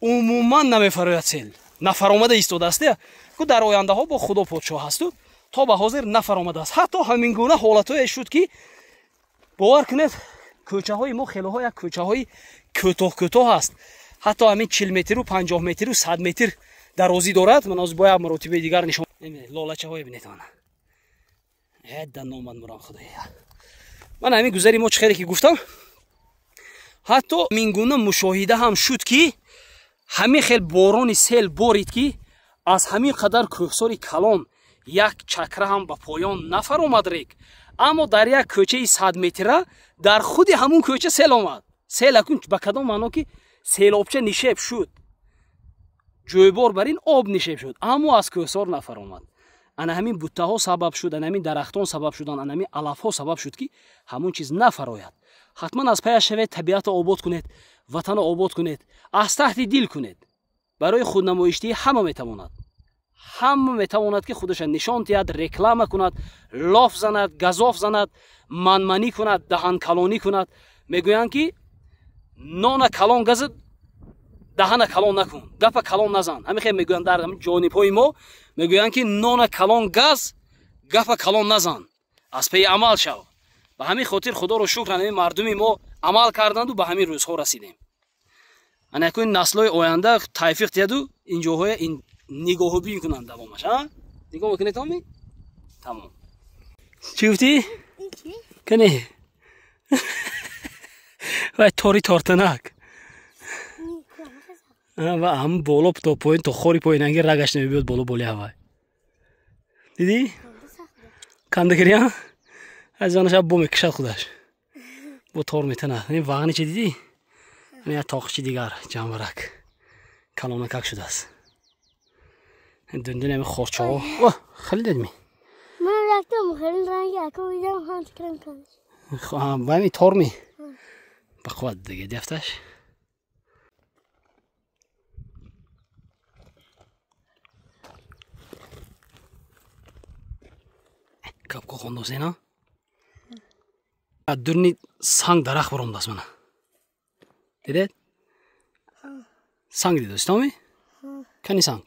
Умуман намефарояд сел, нафаромада истодааст. Ку дар ояндаҳо бо Худо подшоҳ ҳасту, то ба ҳозир нафаромадааст. Ҳатто ҳамин гуна ҳолатҳое шуд ки бовар кунед кӯчаҳои мо хелоҳо як кӯчаҳои кӯтоҳ кӯтоҳ аст. Ҳатто ҳамин 40 метру 50 метру 100 метр дарозӣ дорад. Ман ҳозир бояд маротибаи дигар нишон лолачаҳое бинед. Мана эда номад мурам Худоя. Ман ҳамин гузари мо чӣ хеле ки гуфтам, ҳатто ҳамин гуна мушоҳида ҳам шуд ки ҳамин хел борони сел борид ки аз ҳамин қадар кӯҳсори калон Як чакра ҳам ба поён нафаромад рек, аммо дар як кӯчаи 100 метра дар худи ҳамун кӯча сел омад. Сел акун ба кадом маъно ки селобча нишеб шуд, ҷӯйбор бар ин об нишеб шуд, аммо аз кӯҳсор нафаромад. Ана ҳамин буттаҳо сабаб шуд, ана ҳамин дарахтон сабаб шуданд, ана ҳамин алафҳо сабаб шуд ки ҳамун чиз нафарояд. Ҳатман аз паяш шавед, табиатро обод кунед, ватанро обод кунед, аз таҳти дил кунед. Барои худнамоиштӣ ҳама метавонад, ҳама метавонад ки худаша нишон диҳад, реклама кунад, лоф занад, газоф занад, манманӣ кунад, даҳанкалонӣ кунад. Мегӯянд ки нона калон газад, даҳана калон накун, гапа калон назан. Ҳамин хел мегӯянд дар ҷонибҳои мо, мегӯянд ки нона калон газ, гапа калон назан, аз паи амал шав. Ба ҳамин хотир худоро шукр, ҳамин мардуми мо амал карданду ба ҳамин рӯзҳо расидем. Ана якун наслҳои оянда тавфиқ диҳаду ин ҷоҳоя ин нигоҳубин кунанд давомаш. А нигоҳ мекунед томи? Тамом. Чӣ гуфтӣ? Кане вай тори тортанак ва ҳам боло то поин, то хори поинанги рагаш намебиёд боло боли ҳавай. Дидӣ? Канда кардиам? Аз занаша бо мекушад худаш. Бо тор метанад. Ин вағни чи дидӣ? Ин як тоқчи дигар ҷанварак калонакак шудааст. Дундун ҳами хорчаҳо. О, хеле дидми? Ман рафтам хеле ранги ака дидам, ҳам фикрам кардам. Вами торми? Ба қувват дига дафташ. Капко хондосена? Дурни санг дарахт баромдааст мана. Дидед? Санг дидост, томи? Кани санг?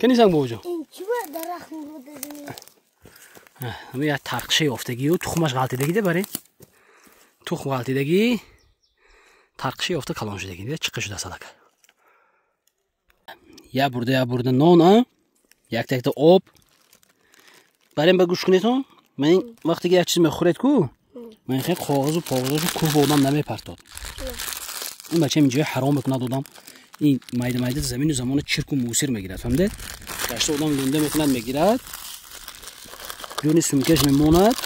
Кани санг бобоҷон? Ин чӣ ба дарахт буда? Ҳамин як тарқшаи ёфтагию тухмаш ғалтидагӣ де барин. Тухм ғалтидагӣ, тарқшаи ёфта калон шудагӣ, дида чиқа шудааст аллакай. Як бурда, як бурда нон, а? Якта якта об. Барин ба гӯш кунедон. Ман ин вақте ки як чиз мехӯред ку, ман хеле коғазу поғазу кӯҳ одам намепартод. Ин бача ин ҷоя ҳаром мекунад одам. Ин майда майда замину замона чирку мусир мегирад, фаҳмидед? Гашта одам лунда мекунад, мегирад. Дуни сумкаш мемонад.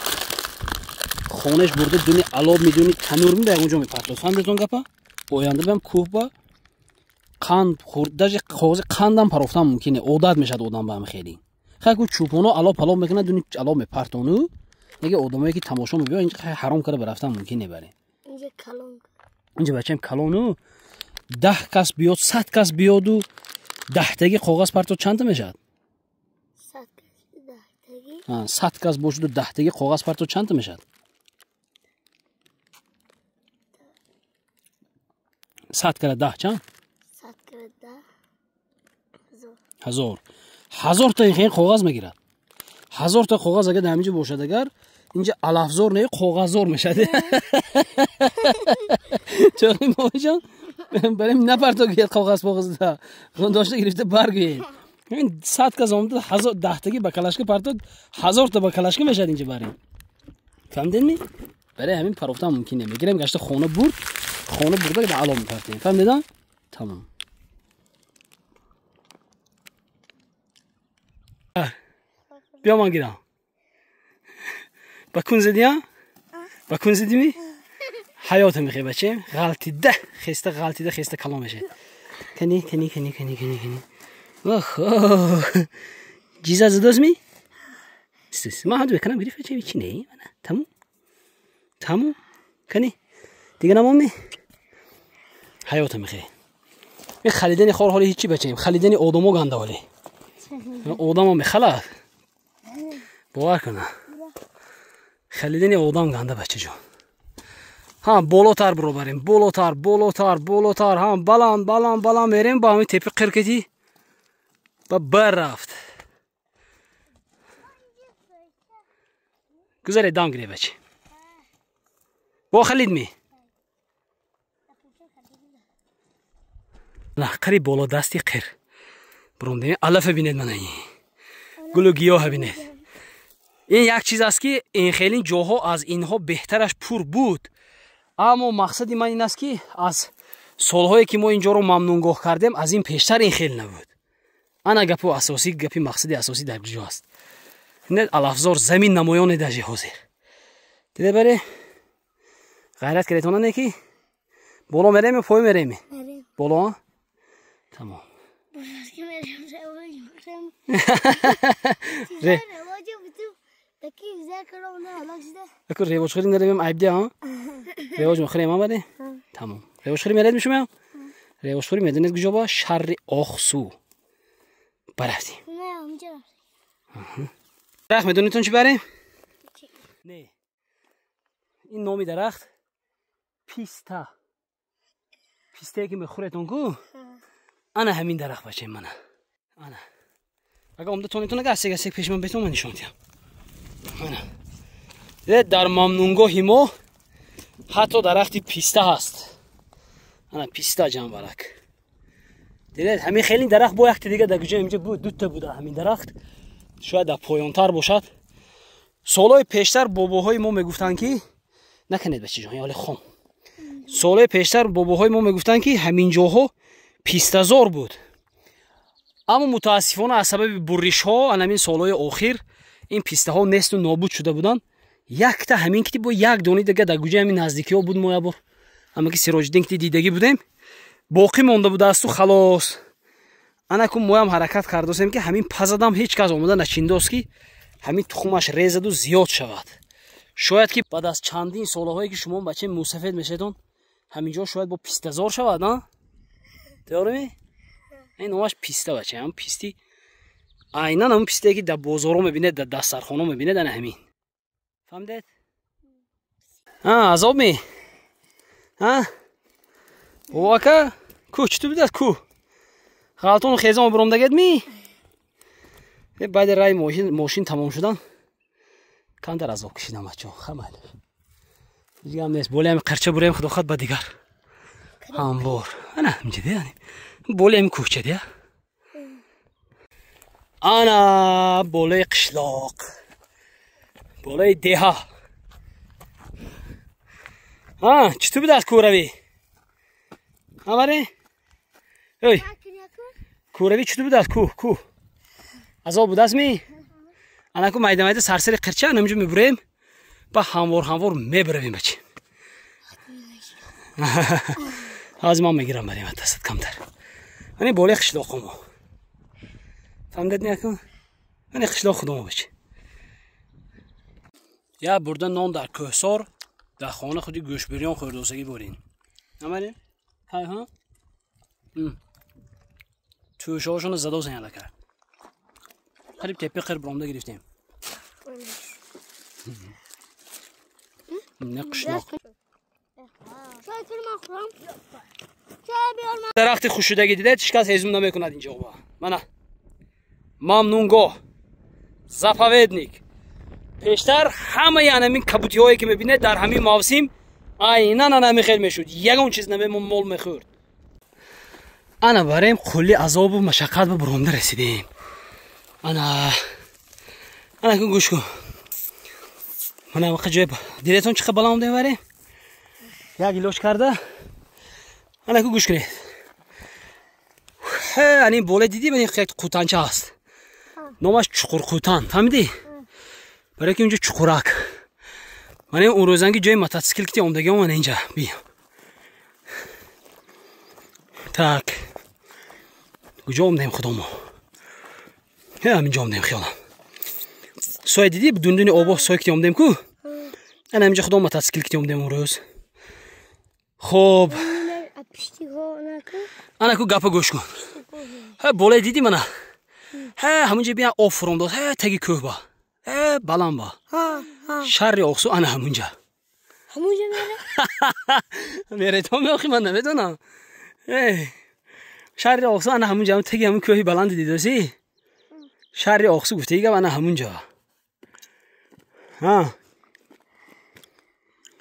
Хонаш бурда дуни алоб медуни танур меба як онҷо мепартод. Фаҳмидед он гапа? Оянда бам кӯҳ ба қанд хӯрд, даже коғази қандам парофтан мумкин не, одат мешавад одам ба ҳам хеле. Хай ку чӯпоно алоб палоб мекунад, дуни алоб мепартону. Неге одамое ки тамошо мебиён, инҷа хай ҳаром карда барафтан мумкин небарем. Инҷа калон. Инҷа бачаем калону 10 кас биёд, 100 кас биёду 10таги коғаз партод чандта мешавад? 100 кас 10таги. 100 кас бошуду 10таги коғаз партод чандта мешавад? 100 кара 10 чанд? 100 кара 10 1000. 1000 та ин коғаз мегирад. 1000 та коғаз агар дар ҳаминҷо бошад, агар инҷа алафзор не, коғаззор мешавад. Чоқи бобоҷон, барем напарто гӯяд коғаз поғазда. Дошта гирифта баргӯед. Ин 100 кас омада 1000 10таги ба калашка партод, 1000 та ба калашка мешавад инҷа барем. Фаҳмидед-ми? Барои ҳамин парофтан мумкин не. Мегирем гашта хона бурд, хона бурда ба ало мепартем. Фаҳмидед? Тамом. Биё ман гирам. Ба кун задиям? Ба кун задими? Ҳаёта мехе бачем. Ғалтида, хеста ғалтида, хеста калон мешавад. Кани, кани, кани, кани, кани, кани. Ох, ҷиза задозми? Сис. Ман ҳаду мекунам гирифт бачем, ҳеҷ не. Мана, тамом. Тамом. Кани. Дига намонми? Ҳаёта мехе. Ин халидани хор ҳоли ҳеҷ чи бачем. Халидани одамо ганда ҳоли. Одамо мехалад. Бовар кунам. Халидани одам ганда бачаҷон. Ҳа, болотар баробарем, болотар, болотар, болотар, ҳа, баланд, баланд, баланд мерем ба ҳамин тепи қиркати ба бар рафт. Гузаре дам гире бачи. Бо халид ми? На, қариб боло дасти қир. Баромдем, алафа бинед мана ин. Гулу гиёҳа бинед. Ин як чиз аст ки ин хелин ҷоҳо аз инҳо беҳтараш пур буд. Аммо мақсади ман ин аст ки аз солҳое ки мо ин ҷоро мамнунгоҳ кардем, аз ин пештар ин хел набуд. Ана гапу асосӣ, гапи мақсади асосӣ дар куҷо аст? Не алафзор замин намоёне даже ҳозир. Дида баре? Ғайрат кардетона не ки? Боло мерем ё пой мерем? Боло? Тамом. Аку ревоҷхӯрӣ наравем айб де, а? Ревоҷ мехӯрем, а баре? Тамом. Ревоҷхӯрӣ меред мешумем? Ревоҷхӯрӣ медонед куҷо ба? Шаҳри Охсу. Барафтем. Дарахт медонедтон чӣ барем? Не. Ин номи дарахт писта. Пистае ки мехӯретон ку? Ана ҳамин дарахт бачаи мана. Ана. Агар омда тонетон агар асек асек пеши ман бетон ман нишон диҳам. Ана. Дар мамнунгоҳи мо ҳатто дарахти писта ҳаст. Ана писта ҷанбарак. Дидед ҳамин хеле дарахт бо якта дига дар куҷо инҷа буд, дута буда ҳамин дарахт. Шояд дар поёнтар бошад. Солҳои пештар бобоҳои мо мегуфтанд ки накунед бачаҷон, ҳоле хом. Солҳои пештар бобоҳои мо мегуфтанд ки ҳамин ҷоҳо пистазор буд. Аммо мутаассифона аз сабаби бурришҳо ҳамин солҳои охир ин пистаҳо несту нобуд шуда буданд. Якта ҳамин ки бо як дони дига дар куҷои ҳамин наздикиҳо буд, мо як бор ҳама ки Сироҷиддин ки дидагӣ будем, боқӣ монда будаасту халос. Анаку моям ҳаракат кардосем ки ҳамин пазадам ҳеҷ кас омода начиндост ки ҳамин тухмаш резаду зиёд шавад. Шояд ки баъд аз чандин солҳое ки шумо бачаи мусафед мешедон, ҳамин ҷо шояд бо пистазор шавад, а? Дореми? Ин номаш писта бача, ҳам писти айнан ҳамон пистае ки дар бозорҳо мебинед, дар дастархонаҳо мебинед, ана ҳамин. Фаҳмидед? Азоб ми? Бобо ака, кӯ чӣ ту будааст кӯ? Ғалтону хезон биромдагед ми? Баъди рай мошин тамом шудан камтар азоб кашидам бачаҳо. Хамайли. Дигам нест. Боле ҳами қирча бурем, худо хоҳад ба дигар. Ҳамвор. Ана ҳаминҷа де. Боле ҳами кӯҳча де. Ана болои қишлоқ. Болои деҳа. Чӣ ту будааст кӯравӣ? Аваре? Ой. Кӯравӣ чӣ ту будааст? Кӯ, кӯ. Азоб будааст ми? Анаку майда майда сарсари қирча ҳаминҷо мебурем, ба ҳамвор ҳамвор мебаравем бачи. Ҳозир ман мегирам барем дастат камтар. Ани болои қишлоқо мо. Фаҳмидед не-ку? Ани қишлоқ худомо бачи. Я бурда нон дар кӯҳсор, дар хона худи гӯшбирён хӯрдосагӣ борин. Амале? Ҳай ҳа? Тӯшаҳошонро задосен алака. Қариб теппи қир биромда гирифтем. Не қишлоқ. Дарахти хушшудагӣ дидед, ҳеҷ кас ҳезум намекунад инҷо. Мана мамнунгоҳ, заповедник. Пештар ҳамаи анамин кабутиҳое ки мебинед дар ҳамин мавсим айнан анами хел мешуд, ягон чиз намемон, мол мехӯрд. Ана барем қулли азобу машаққат ба буромда расидем. Ана ана кун гӯш кун. Мана вақт ҷой дидетон чӣ қадр баланд омдем барем? Як илоҷ карда. Ана кун гӯш кунед. Ани боле дидӣ, ман як қутанча ҳаст. Номаш Чуқурқутан, фаҳмидӣ? Барои ки унҷо чуқурак. Ман ин рӯзанги ҷои мототсикл ки омдагиам мана инҷа. Биё. Так. Куҷо омдем худомо? Ҳаминҷо омдем хиёлам. Сой дидӣ дундуни обо сой ки омдем ку? Ана ҳаминҷо худо мототсикл ки омдем он рӯз. Хоб. Ана ку гапа гӯш кун. Ҳа боле дидӣ мана? Ҳа ҳамунҷа бия об фуром дод. Ҳа таги кӯҳ ба. Ҳа баланд ба. Шаҳри Оқсу ана ҳамунҷа. Ҳамунҷа мере? Меретон меохи ман намедонам. Шаҳри Оқсу ана ҳамунҷа, таги ҳамун кӯҳи баланди дидосӣ? Шаҳри Оқсу гуфтаги гап ана ҳамунҷа. Ҳа.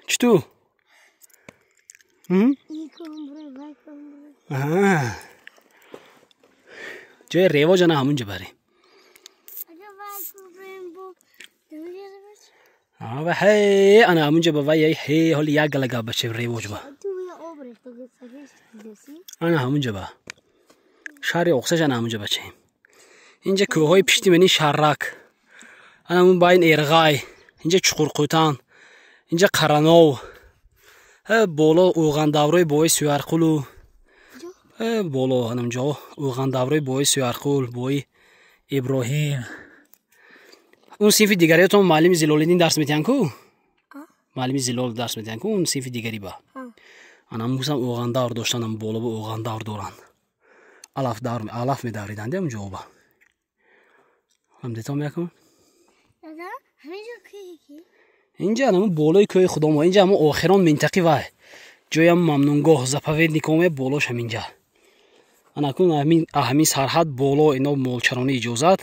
Чӣ ту? Ҷои ревоҷ ана ҳамунҷа барем. Ва ҳей ана ҳамунҷа ба вай ҳей ҳоли як гала гап бача ревоҷ ба. Ана ҳамунҷа ба. Шаҳри Оқсаш ана ҳамунҷа бачаем. Инҷа кӯҳҳои пишти мани Шаррак. Ана он байн Эрғай, инҷа Чуқурқӯтан, инҷа Қаранов. Боло Оғандаврои бои Сӯярқулу. Боло анамҷо Оғандаврои бои Сӯярқул, бои Иброҳим. Он синфи дигариятон муаллими Зилолиддин дарс метиҳанд ку? Муаллими Зилол дарс метиҳанд ку он синфи дигари ба. Ана мусам Оғандавр доштан, боло ба Оғандавр доранд. Алаф давр, алаф медавриданд онҷо ба. Ҳам детон мекун? Дада, ҳаминҷо кӯҳи ки? Инҷа ана болои кӯҳи худомо, инҷа ҳамо охирон минтақи вай. Ҷоям мамнунгоҳ, заповедник оме болош ҳаминҷа. Ана кун ҳамин сарҳад боло ино молчаронӣ иҷозат.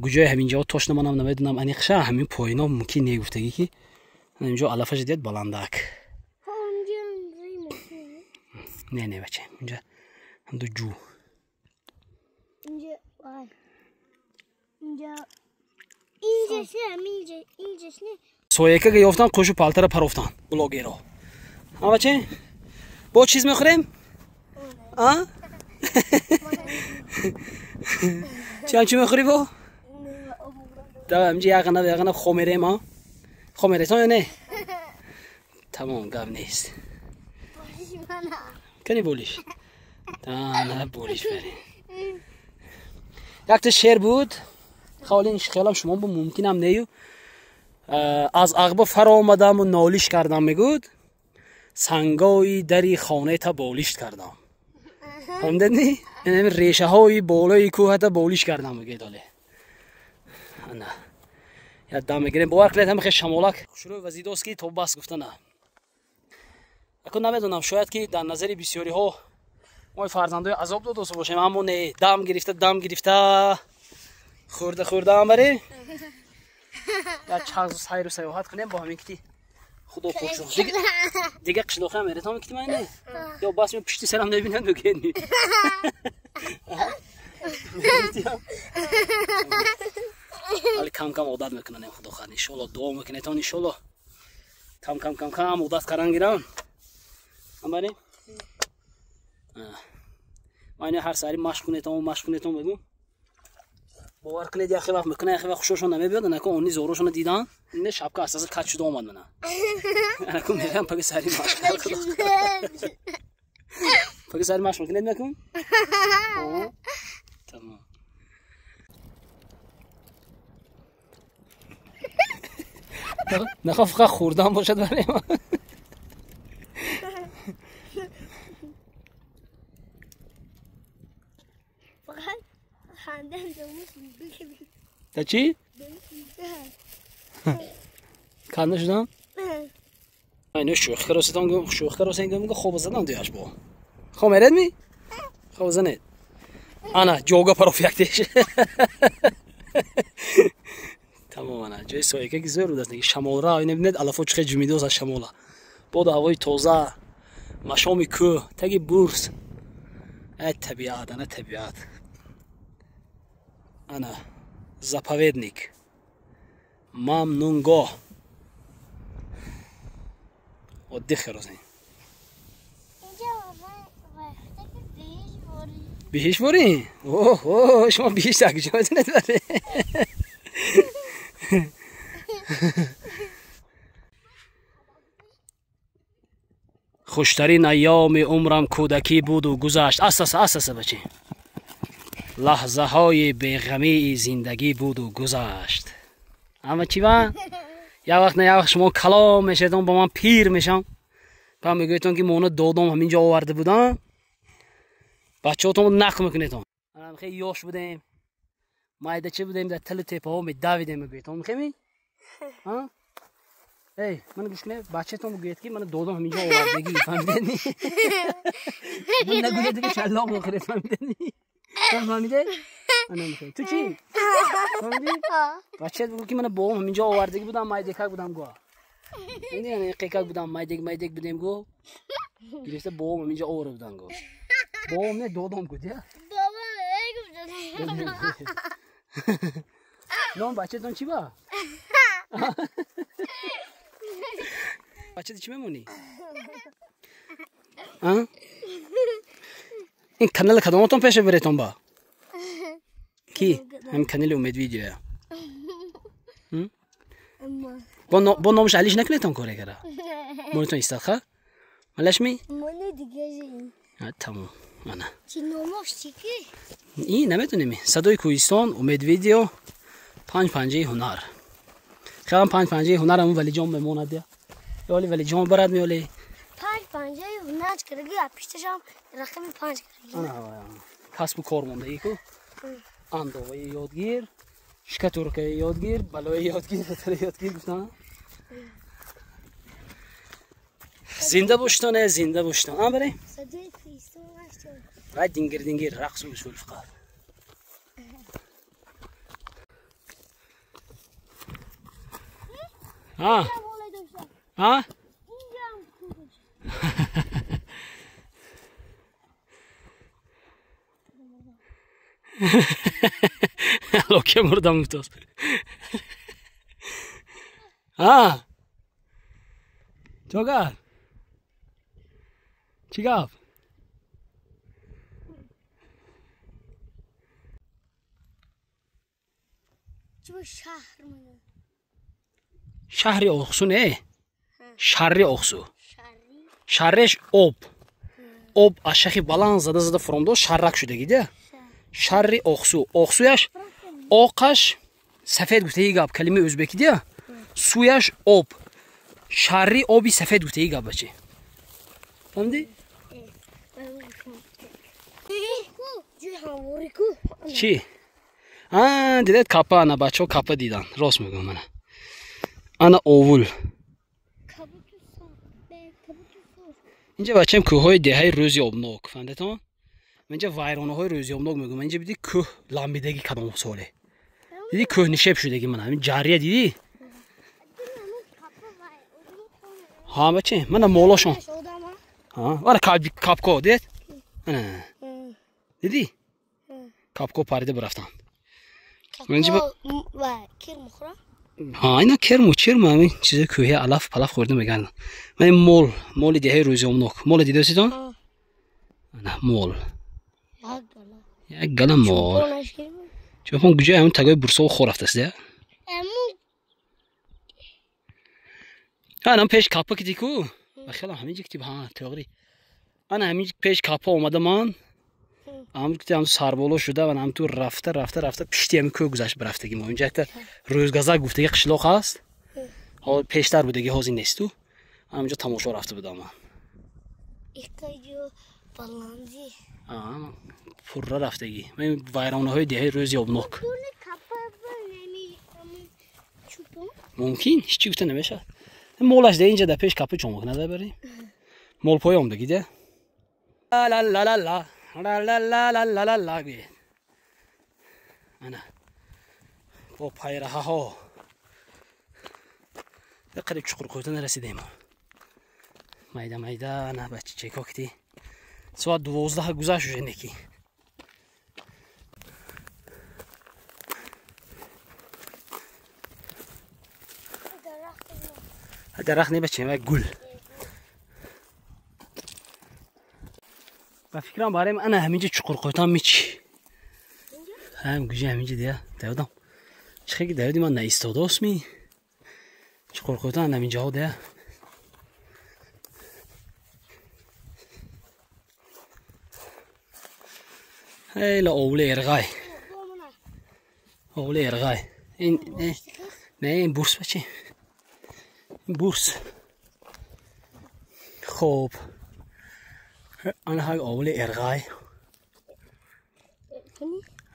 Куҷои ҳаминҷо точно манам намедонам аниқша, ҳамин поино мумкин не гуфтагӣ ки инҷо алафаш дед баландак. Не, не бача, инҷа ҳамду ҷу. Инҷа вай. Инҷа инҷа инҷа инҷа не. Соякага ёфтан, қӯшу палтара парофтан блогеро. А бача? Бо чиз мехӯрем? А? Чӣ мехӯрӣ бо? Давай, инҷа яғана яғана хомерем, а? Хомеретон ё не? Тамом, гап нест. Кани болиш? На, болиш барин. Якта шер буд. Холин хелам шумо бу мумкинам нею. Аз ағба фаромадаму нолиш кардам мегуд. Сангои дари хонета болишт кардам. Фаҳмидед-ни? Ин решаҳои болои кӯҳата болиш кардам мегӯяд оле. Ана. Я дам мегирем. Бовар кунед ҳама хел шамолак хушрӯй вазидост ки то бас гуфта на. Акун намедонам, шояд ки дар назари бисёриҳо мо фарзандои азоб додоста бошем, аммо не, дам гирифта, дам гирифта, хӯрда хӯрда ам барем. Я чанд сайру саёҳат кунем бо ҳамин кити худо пок. Дига қишлоқам меретам кити ман не? Ё бас мен пишти сарам набинам мегӯяд. Вале кам кам одат мекунанд худо хоҳад, иншоалло дуо мекунед, иншоалло кам кам кам кам одат кардан гирам. Амбарем? Ман ҳар сари машқ кунетон, машқ кунетон мегӯм. Бовар кунед, яхе вақт мекунад, яхе вақт хушошон намебиёд, анаку они зорошонро дидан, не шапка аз кач шуда омад мана. Анаку мегӯям паги сари машқ. Паги сари машқ мекунед мекун? Тамом. Нахоҳ фақат хӯрдан бошад барои ман. Та чӣ? Канда шудам? Айно шӯхӣ кароситон гум, шӯхӣ каросен гум, хоб задам дуяш бо. Хоб меред ми? Хоб занед. Ана ҷога пароф яктеш. Тамом ана ҷои сояка ки зӯр будаст, неки шамолра айна бинед алафо чӣ хел ҷумидоз аз шамола. Боду ҳавои тоза, машоми кӯҳ, таги бурс. Ай табиат, ана табиат. Ана заповедник. Мамнунгоҳ. Оддих херозен. Биҳиш ворӣ? Оҳ, оҳ, шумо биҳиш дар куҷо медонед баре? Хуштарин айёми умрам кӯдакӣ буду гузашт. Асаса, асаса бачи. Лаҳзаҳои беғамии зиндагӣ буду гузашт. Ама чӣ ба? Як вақт на як вақт шумо калом мешедон, ба ман пир мешам. Ба мегӯедтон ки моно додом ҳамин ҷо оварда будам. Бачаҳотон нақл мекунедон. Ана хеле ёш будем. Майдача будем, дар тили тепаҳо медавидем мегӯедтон. Мехеми? Ҳа? Эй, мана гӯш кунед, бачаатон бигӯед ки мана додом ҳамин ҷо овардагӣ, фаҳмидед? Ман нагӯед дига шаллоқ мехӯред, фаҳмидед? Фаҳмидед? Ана мехӯред. Ту чӣ? Фаҳмидӣ? Бачаат бигӯ ки мана бобом ҳамин ҷо овардагӣ будам, майдекак будам гӯ. Яъне қекак будам, майдек майдек будем гӯ. Гирифта бобом ҳамин ҷо оварда будан гӯ. Бобом не, додом гӯ, дия? Бобом не гуфт. Ном бачаатон чӣ ба? Бача чӣ мемонӣ? А? Ин канал кадоматон пеша беретон ба? Ки? Ҳамин канали Умед Видеоя. Бо номаш алиш накунетон коре кара. Монитон истад ха? Малаш ми? Моне дига. Тамом. Ана. Чи номаш чи ки? Ин наметонем. Садои Кӯҳистон, Умед Видео, панҷ панҷаи ҳунар. Хелам панҷ панҷаи ҳунар ҳамун Валиҷон мемонад я. Ёли Валиҷон барад меоли. Панҷ панҷаи ҳунар карги, пишташам рақами панҷ карги. Ана касбу кор мондаги ку. Андоваи ёдгир, шкатуркаи ёдгир, балои ёдгир, хатари ёдгир гуфтан. Зинда боштон, зинда боштон. А барем? Садои Кӯҳистон аст. Вай дингир дингир рақсу усул фақат. А? А? Алоке мурдам гуфтааст. А? Чо гап? Чӣ гап? Шаҳри Оқсу не? Шарри Оқсу. Шарреш об. Об аз шахи баланд зада зада фуромдо шаррак шудагида. Шарри Оқсу. Оқсуяш оқаш сафед гуфтаги гап, калимаи ӯзбекидия. Суяш об. Шарри оби сафед гуфтаги гап бачи. Фаҳмидӣ? Чӣ? А, дидед капа ана бачаҳо капа дидан. Рост мегӯям мана. Ана овул. Инҷа бачаем кӯҳҳои деҳаи Рӯзи Обнок. Фаҳмидетон? Инҷа вайронаҳои Рӯзи Обнок мегӯям. Инҷа бидӣ кӯҳ ламбидаги кадом соле. Дидӣ кӯҳ нишеб шудаги мана. Ҳамин ҷария дидӣ? Ҳа баче, мана молошон. Ҳа, ана капко дидед? Ана. Дидӣ? Капко парида бирафтанд. Ҳа, ина керму чирму ҳамин чизои кӯҳи алаф палаф хӯрда мегарданд. Ман ин мол, моли деҳаи Рӯзи Обнок. Мола дидоситон? Ана мол. Як гала мол. Чӯпон куҷои ҳамин тагои бурсову хор рафтааст, я? Ана пеш капа ки дику. Ба хелам ҳамин ҷи ки ҳа, тоғри. Ана ҳамин пеш капа омада ман. Ҳамин ки ҳам сарболо шуда ва ҳам ту рафта рафта рафта пишти ҳамин кӯҳ гузашт бирафтаги мо. Инҷа якта рӯзгазак гуфтаги қишлоқ ҳаст. Ҳо пештар будаги ҳозир несту. Ҳаминҷо тамошо рафта будам ман. Пурра рафтагӣ. Ман вайронаҳои деҳаи Рӯзи Обнок. Мумкин ҳеҷ чӣ гуфта намешавад. Молаш де инҷа дар пеш капа чомок назар барем. Молпои омдагӣ де. Ла ла ла ла ла ла ла ла ла ла ла гӯед. Ана бо пайраҳаҳо. Қариб чуқурқӯта нарасидем. Майда майда ана бачи чеко кити. Соат 12 гузашт уже неки. Дарахт не бачем, вай гул. Ба фикрам барем ана ҳаминҷа чуқурқӯтам мичи. Ҳам гуҷа ҳаминҷа дия давдам. Чихе ки давди ман наистодосми. Чуқурқӯтам ҳаминҷаҳо дия. Ҳейла овули эрғай. Овули эрғай. Ин не, ин бурс бачи. Ин бурс. Хоб. Ана ҳаг овули эрғай.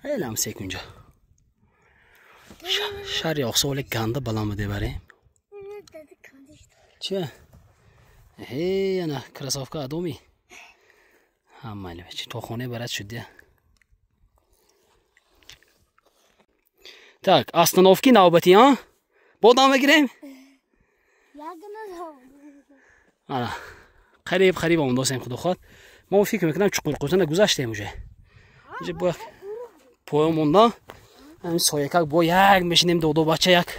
Ҳелам секунҷа. Шаҳри Оқсу оли ганда баланд буде барем. Чи? Ҳей, ана красовка адоми. Ҳа, майли бачи, то хонаи барад шуд дия. Так, остановки навбатӣ, а? Бодам мегирем? Ана, қариб қариб омадосем худо хоҳад. Мо фикр мекунам чуқурқӯтана гузаштем уже. Инҷа бо як поён монда. Ҳамин соякак бо як мешинем додо бача як.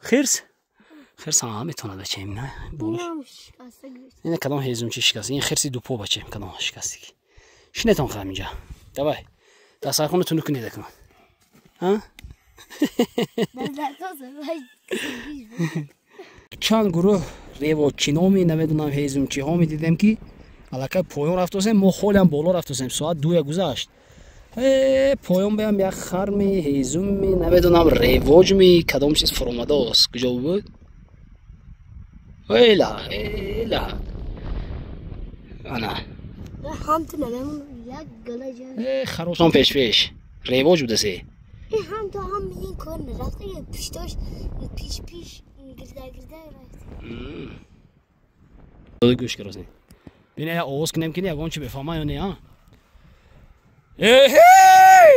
Хирс? Хирс ҳа метавонад бачаем, на? Болуш. Ина кадом ҳезумчи шикаст? Ин хирси дупо бачаем, кадом шикастики. Шинетон хам инҷа. Давай. Дастархона тунук кунед акнун. Ҳа? Чанд гурӯҳ ревочиноми намедонам ҳезумчиҳо медидем ки аллакай поён рафтосем, мо ҳолиам боло рафтосем, соат 2 гузашт. Поён беам як харми ҳезуми намедонам ревоҷми кадом чиз фуромадааст. Куҷо буд? Эла эла ана харосон пешпеш ревоҷ будасе. Ҳам то ҳам ин кор нарафта, пиштош пеш пеш гирда гирда рафта. Гӯш карозем. Бина я овоз кунем ки ягон чи бефаҳма ё не, а? Эҳей!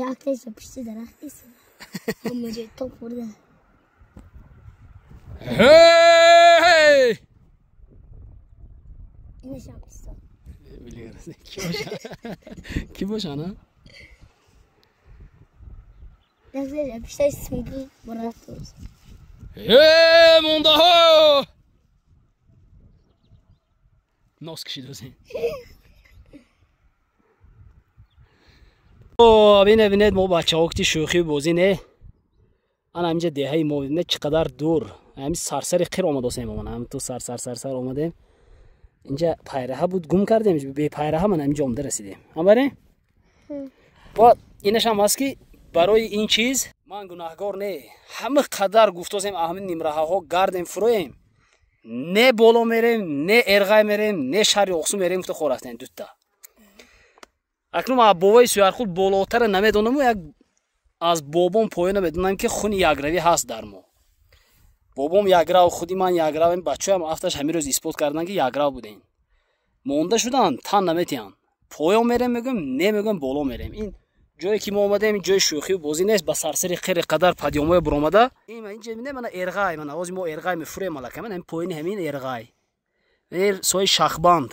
Якташ пишти дарахт ист. Ҳама ҷой топ хӯрда. Эҳей! Инашам истод. Ки боша, на? Э, мондаҳо! Нос кашидозем. Бинед, бинед, мо бачаҳо ки шӯхию бозӣ не. Ана ҳаминҷа деҳаи мо, бинед чӣ қадар дур. Ҳамин сарсари қир омадосем, ҳам ту сар сар сар сар омадем. Инҷа пайраҳа буд, гум кардем, бепайраҳа ман ҳаминҷа омада расидем. Ҳамбарем? Ва инашам ҳаст ки барои ин чиз ман гунаҳгор не. Ҳама қадар гуфтозем, ҳамин нимраҳаҳо гардем, фуроем. Не боло мерем, не эрғай мерем, не шаҳри Оқсу мерем, гуфта хор рафтем дутта. Акнун ман бобои Суярхул болотара намедонаму, як аз бобом поён намедонам ки хуни якравӣ ҳаст дар мо. Бобом якрав, худи ман якрав, ин бачаам афташ ҳамин рӯз исбот карданд ки якрав будем. Монда шуданд, тан наметиҳанд. Поён мерем мегӯем, не мегӯем, боло мерем. Ин ҷое ки мо омадем, ҷои шӯхию бозӣ нест, ба сарсари қири қадар падиёмое буромада. Инҷа не, мана эрғай, мана ҳозир мо эрғай мефурем аллакай, мана ҳамин поёни ҳамин эрғай. Сои шахбанд.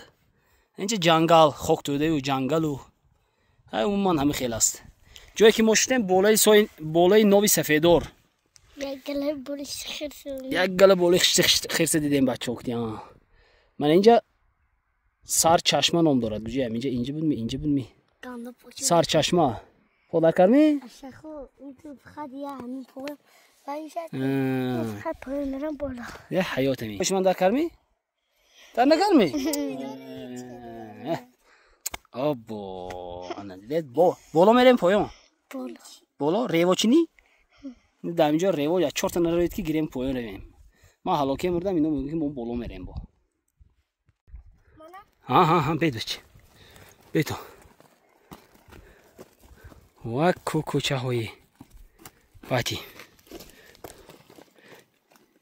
Инҷа ҷангал, хоктӯдаю ҷангалу. Ҳай умуман ҳамин хел аст. Ҷое ки мо шудем болои сои, болои Нови Сафедор. Як гала болои хирса дидем бачаҳо ки. Мана инҷа Сарчашма ном дорад. Куҷоям? Инҷа, инҷа будми, инҷа будми? Сарчашма. Ходар карми? Я ҳаётами. Шумо дар карми? Дар накарми? Обо, ана дидед, боло мерем поён. Боло ревочини? Дар инҷо рево я чорта нароед ки гирем поён ревем. Ман ҳалоке мурдам, ино мегӯям ки мо боло мерем бо. Ҳа ҳа ҳа, бед бачи. Бето. Ва кӯчаҳои бати.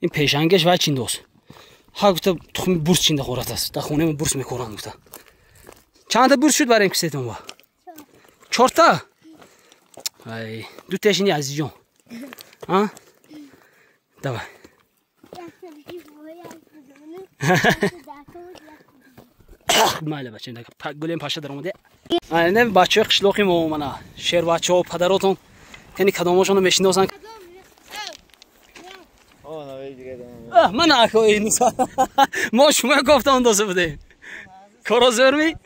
Ин пешангеш ва чиндоз. Ҳа гуфта тухми бурс чинда хӯрат аст. Дар хонаи мо бурс мекоранд гуфта. Чанда бурс шуд барем кисетон ва? Чорта? Ай, ду тешини азизҷон. А? Давай. Майла бача, гулем паша даромаде. Айне бачаҳои қишлоқи мо мана, шербачаҳо, падаротон, кани кадомошонро мешиносанд. Мана ако мо шумо гуфтам доса будем. Коро зӯрми?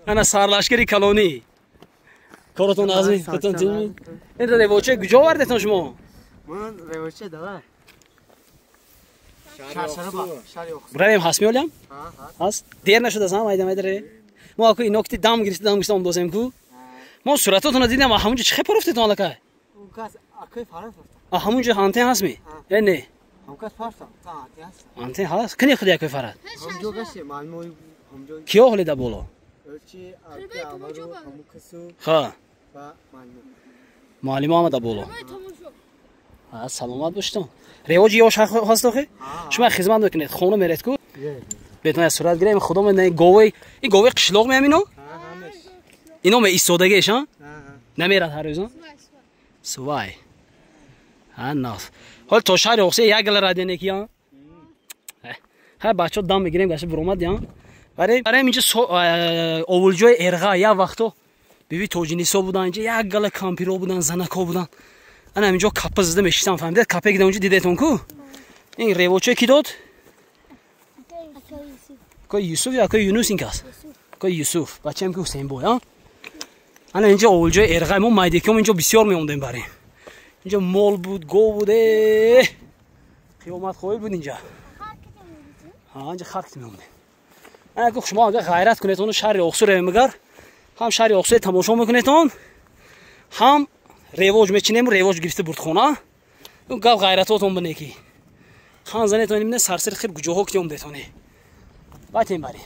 Ана сарлашкари калонӣ. Коротон азми, худтон тими. Ин ревоча куҷо овардетон шумо? Ман ревоча дала. Равем ҳаст меолям? Ҳаст? Дер нашудааст, майда майда равем. Мо ако ино ки дам гирифта, дам гирифта омдозем ку. Мо суратотонро дидем, а ҳамунҷо чӣ хел парофтетон аллакай? А ҳамунҷо антен ҳаст ми? Э не. Антен ҳаст? Кани худи акои Фарад? Киё ҳолида боло? Ха. Муаллимо омада боло. Саломат бошедон. Ревоҷи ёш ҳаст охи? Шумо хизмат мекунед, хона меред ку? Бетон я сурат гирем, худо медонад говои, ин говои қишлоқ меам ино? Ино ме истодагиш, ҳа? Намерад ҳар рӯз, сувай. Ҳа, нас. Ҳол то шаҳри Оқсе як гала радине ки, ҳа? Ҳа, бачаҳо дам мегирем, гаша буромад, ҳа? Барем инҷа овулҷои эрға, як вақто биби Тоҷинисо будан, инҷа як гала кампиро будан, занако будан. Ана ҳаминҷо капа зада мешистам, фаҳмидед? Капе ки дар онҷо дидетон ку? Ин ревоче ки дод? Акои Юсуф ё акои Юнус ин кас? Акои Юсуф. Бачаам ки Ҳусейнбой, а? Ана инҷо овулҷои Эрғай, мо майдекиём инҷо бисёр меомдем барем. Инҷо мол буд, гов буд, қиёмат хоил буд инҷа. Ҳа, инҷа хар кити меомдем. Ана ку шумо агар ғайрат кунетону шаҳри Оқсу ревем, агар ҳам шаҳри Оқсуе тамошо мекунетон, ҳам ревоҷ мечинему ревоҷ гирифта бурдхона. Гап ғайратотон бинеки. Хан занетон имне сарсир хир куҷоҳо ки омдетоне. Батем барем.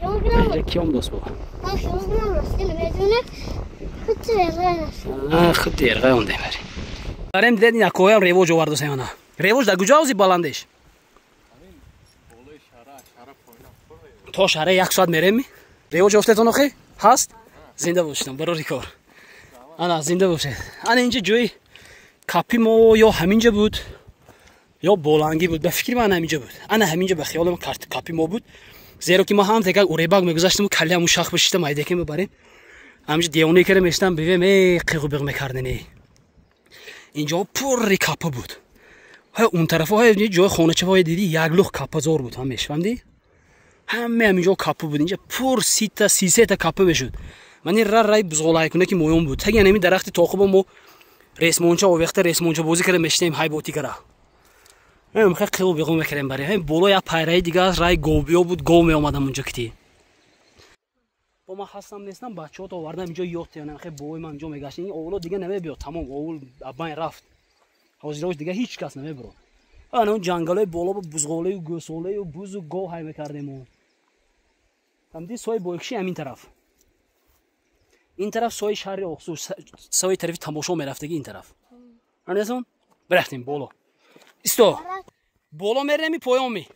Инҷа ки омдост бо? Худ Эрғай омдем барем. Барем дидед ин акоям ревоҷ овардосем ана. Ревоҷ дар куҷо ози баландеш? То шаҳра як соат мерем. Ревоҷ ёфтетон охи? Ҳаст? Зинда бошедон, барори кор. Ана зинда бошед. Ана инҷа ҷои капи мо ё ҳаминҷа буд, ё болангӣ буд. Ба фикри ман ҳаминҷа буд. Ана ҳаминҷа ба хиёлам капи мо буд. Зеро ки мо ҳам тека уребак мегузаштем, калли ҳамун шах бишиста майдаке мебарем. Ҳаминҷа девоне кара мештам, бивем, қиғу биғ мекардане. Инҷо пурри капа буд. Ҳай он тарафо ҳай ҷои хоначаҳое диди як лух капазор буд, ҳамеш, фаҳмидӣ? Ҳаме ҳаминҷо капа буд. Инҷа пур сита, сисета капа мешуд. Ман ин рай бузғолайкуна ки моён буд. Таги ҳамин дарахти тоқиба мо ресмонча овехта ресмонча бозӣ кара мештем, ҳайботӣ кара. Ҳам хел қиғу биғу мекардем барем. Ҳам боло як пайраи дига аст, рай говбиё буд, гов меомадам унҷо кити. Бо ман ҳастам нестам, бачаҳото овардам инҷо ёд теёнам, хел бобои ман инҷо мегашт. Ин овуло дига намебиёд, тамом овул абайн рафт. Ҳозирош дига ҳеҷ кас намебурод. Ана он ҷангалои боло бо бузғолаю гӯсолаю бузу гов ҳай мекардем. Ҳамди сои бойкши ҳамин тараф. Ин тараф сои шаҳри Оқсу, сои тарафи тамошо мерафтаги ин тараф. Ҳамдесон? Бирафтем боло. Исто. Боло мерем поён ми?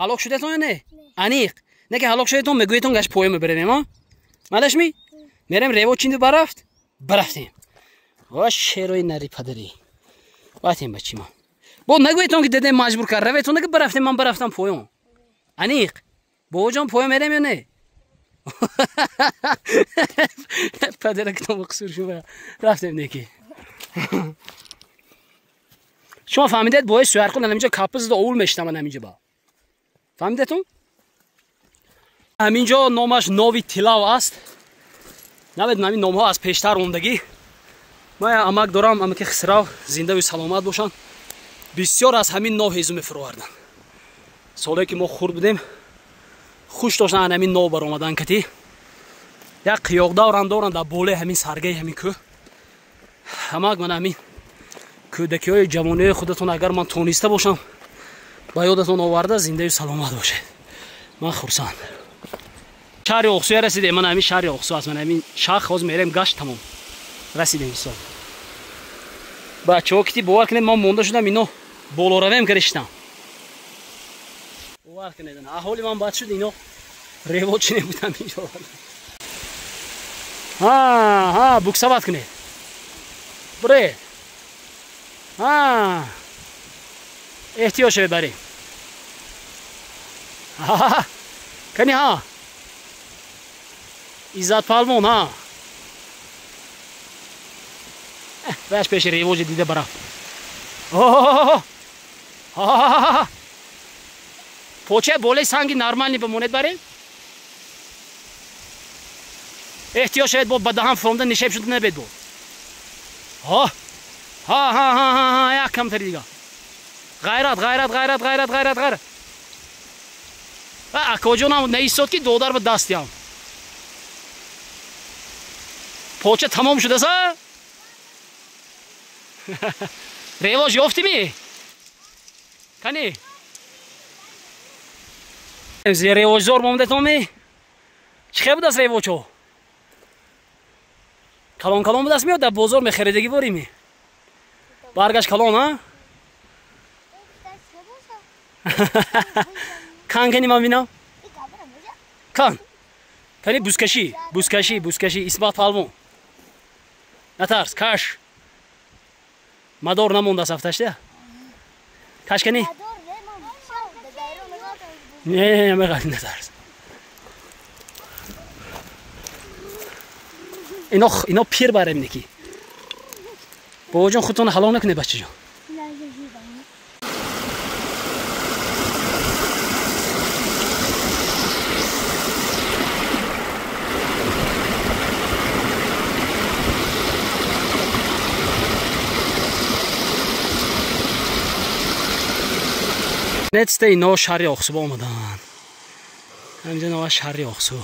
Ҳалок шудетон ё не? Аниқ. Не ки ҳалок шудетон мегӯетон гашт поён мебарем, а? Малаш ми? Мерем рево чинду барафт? Барафтем. Ва шерои нари падари. Батем бачима. Бо нагӯетон ки дедем маҷбур кард, раветон ки барафтем, ман барафтам поён. Аниқ. Бобоҷон поён мерем ё не? Падарактон қусур шуд. Рафтем неки. Шумо фаҳмидед бои суярқул ҳаминҷо капа зада овул мешитамад ҳаминҷо ба. Фаҳмидетон? Ҳаминҷо номаш Нови Тилав аст. Намедонам ҳамин номҳо аз пештар омдагӣ. Ман амак дорам, амаки Хисрав, зиндаву саломат бошанд. Бисёр аз ҳамин нов ҳезу мефуроварданд. Соле ки мо хурд будем, хуш доштанд ҳамин нов баромадан кати. Як қиёқдаврам доранд дар болои ҳамин саргаи ҳамин кӯҳ. Амак ман ҳамин кӯдакиҳои ҷавониҳои худатон агар ман тониста бошам, ба ёдатон оварда зиндаю саломат бошед. Ман хурсанд. Шаҳри Оқсуя расидем. Ман ҳамин шаҳри Оқсу аст. Ман ҳамин шаҳр ҳозир мерем гашт тамом. Расидем ҳисоб. Бачаҳо кити бовар кунед ман монда шудам, ино болоравем кариштам. Бовар кунед, аҳоли ман бад шуд, ино ревоҷ небудам инҷо. Ҳа, ҳа, буксават кунед. Буре. Ҳа. Эҳтиёт шавед барем. Ҳа. Кани ҳа. Иззат палвон ҳа. Ваяш пеши ревоҷи дида барафт. Поча болои санги нормални бимонед барем. Эҳтиёт шавед бо ба даҳан фуромда нишеб шуда набед бо. Ҳа. Ҳа ҳа ҳа ҳа ҳа як камтари дига. Ғайрат, ғайрат, ғайрат, ғайрат, ғайрат, ғайрат. Ва акоҷонам наистод ки додар ба дастиям. Поча тамом шудаса? Ревоҷ ёфтимӣ? Кани? Ревоҷзор момдетонми? Чӣ хел будааст ревоҷҳо? Калон калон будааст меёд дар бозор мехаридагӣ борими? Баргаш калон, а? Кан кани ман бинам? Кан. Кани бузкашӣ, бузкашӣ, бузкашӣ, Исмат палвон. Натарс, каш. Мадор намондааст ҳафташта? Каш кани? Не, меғалӣ натарс. Ино пир барем неки. Бобоҷон худтон ҳалок накунед бачаҷон. Нецте ино шаҳри Оқсу омаданд. Ҳаминҷо нова шаҳри Оқсу.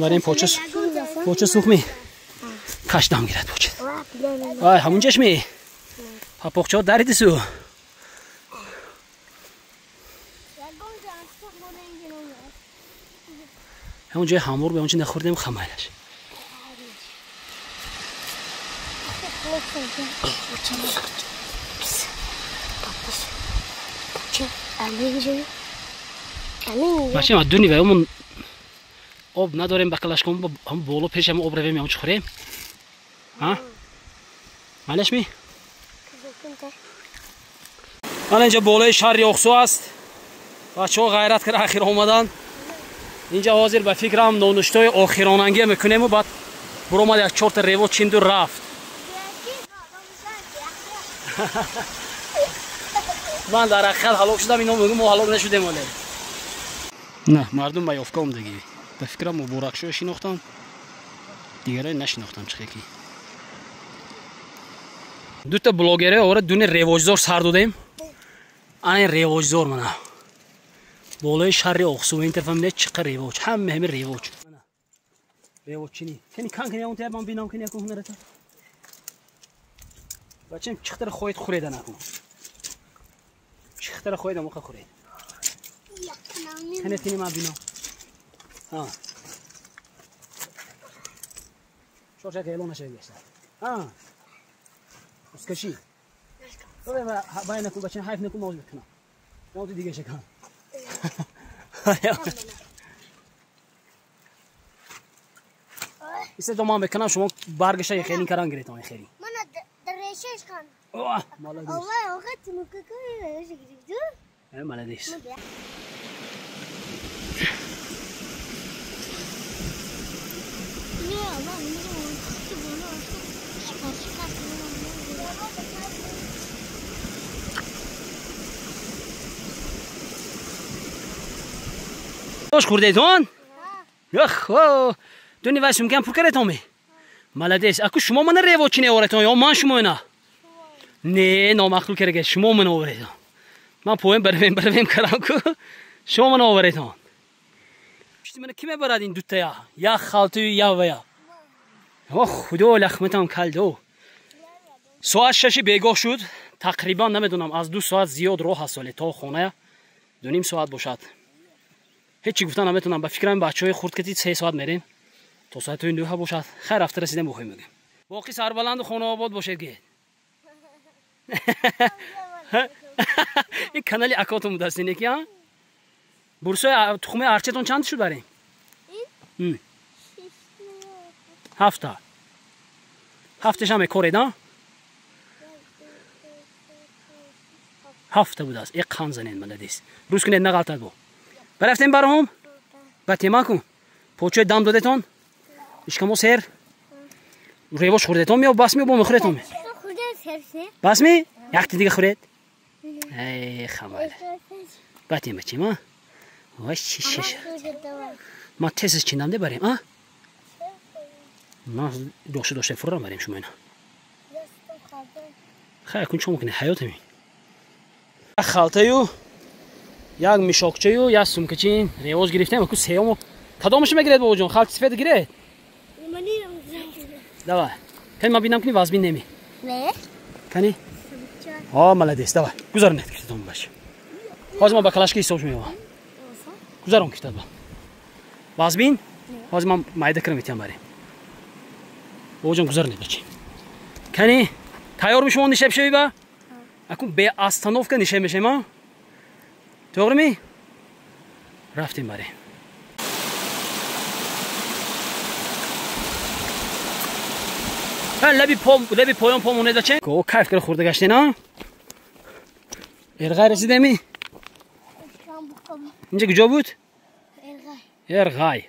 Барем поча поча сухми. Каш дам гирад поча. Ай, ҳамунҷаш ми? Папоқчо даридису. Ҳамун ҷои ҳамвор бе ончи нахӯрдем хамайлаш. Бача ма дуни ваёмон об надорем ба калашком ҳам боло пеш ҳам об равем ям чӣ хӯрем? Ҳа? Малаш ми? Ман инҷа болои шаҳри Оқсу аст. Бачаҳо ғайрат карда ахир омаданд. Инҷа ҳозир ба фикрам нонуштои охиронангия мекунему, баъд буромад як чорта рево чинду рафт. Ман дар ҳақиқат ҳалок шудам, ино мегӯм мо ҳалок нашудем оле. На, мардум ба ёфка омдагӣ. Ба фикрам Муборакшоя шинохтам, дигаре нашинохтам чӣ ки. Дута блогере ора дуни ревоҷзор сар додем. Ана ревоҷзор мана. Болои шаҳри Оқсу ин тараф мебинед чӣ қадр ревоҷ, ҳама ҳами ревоҷ. Ревоҷчинӣ. Кани кан кани он тараф ман бинам кани якун ҳунарата. Бачам чӣ қадр хоҳед хӯреда накун. Чӣ қадр хоҳед амоқа хӯред. Кани кани ман бинам. Ҳа. Шошак эълон нашавед гашта. Ҳа. Ускашӣ. Бай накун бачам ҳайф накун мавҷуд кунам. Мавҷуд дига шакан. Исе доман бекунам шумо баргаша хелин каран гиретон хели. Мана дарешаш кан. Оҳ, молодец. Аллоҳ вақт мукакай гирифту. Э, молодец. Не, ман Ош хӯрдедон? Ох, дуни вай сумкам пур кардетон ме? Молодец. Аку шумо мана ревочи неоретон ё ман шумо ина? Не, номақул кардаге, шумо мана оваретон. Ман поем барвем кардам ку. Шумо мана оваретон. Пишти мана ки мебарад ин дутая? Я халтую, я вая. Ох, худо лахматам калдо. Соат 6 бегоҳ шуд. Тақрибан намедонам аз 2 соат зиёд роҳ аст оле то хона. 2.5 соат бошад. Ҳеҷ чӣ гуфта наметавонам. Ба фикрам бачаҳои хурд кати 3 соат мерем. То соати 9 бошад. Хайр рафта расидем бохоҳем мегӯем. Боқӣ сарбаланду хонаобод бошед ки. Ин канали акотон будаст не ки, а? Бурсои тухмаи арчатон чанд шуд барем? Ин? Ҳафта. Ҳафташам мекоред, а? Ҳафта будааст. Э қан занед молодец. Рӯз кунед нағалтад бо. Барафтем бароҳом? Ба тема кун. Почои дам додетон? Ишкамо сер? Ревош хӯрдетон ё бас ми бо мехӯретон? Бас ми? Якти дига хӯред? Эй, хамал. Ба тема чима? Вай шиш. Ма тез чинам де барем, а? Ма дошта дошта фуррам барем шумо ина. Хай кун чо мукунед ҳаёт ҳамин. Халтаю як мишокчаю, як сумкачин ревоз гирифтем, аку сеюмо. Кадомаш мегиред бобоҷон? Халти сифед гиред? Давай. Кани ма бинам кини вазбин неми. Не. Кани? О, молодец, давай. Гузаронед китатон баш. Ҳозир ман ба калашка ҳисоб меёвам. Гузарон китат ба. Вазбин? Ҳозир ман майда кирам метиҳам барем. Бобоҷон гузаронед бачи. Кани? Тайёр мешумон ниша бишавӣ ба? Аку бе остановка ниша мешавем, а? To'g'rimi? Рафтем барем. Лаби по лаби поён по монед баче. Ко кайф кара хӯрда гаштен, а? Эрғай расидеми? Инҷа куҷо буд? Эрғай. Эрғай.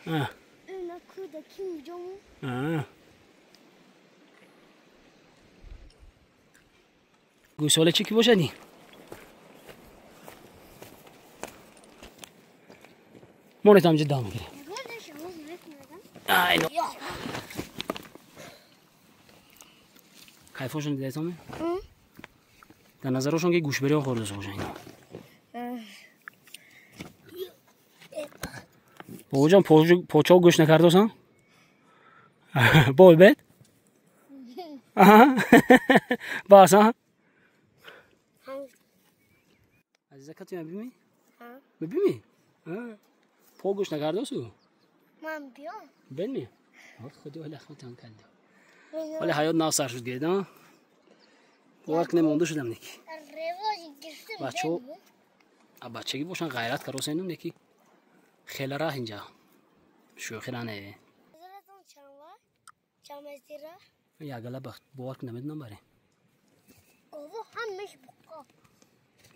А. А. Гӯсола чӣ ки бошад ин? Монет ҳамҷа дам мегирем. Ай, Кайфошон дидетоме? Дар назарошон ки гӯшбериён хӯрда бошанд ино. Бобоҷон почо гӯш накардосан? Бой бед? Бас, а? Азизака ту мебими? Мебими? По гӯш накардосу? Ман биём. Бедми? Худи оли ахматан калдо. Оли ҳаёт нав сар шуд гиред, а? Бовар кунем монда шудам неки. Бачаҳо бачагӣ бошанд ғайрат каросенум неки. Хеле раҳ инҷа. Шӯхи ра не. Ягала бовар кун намедонам барем.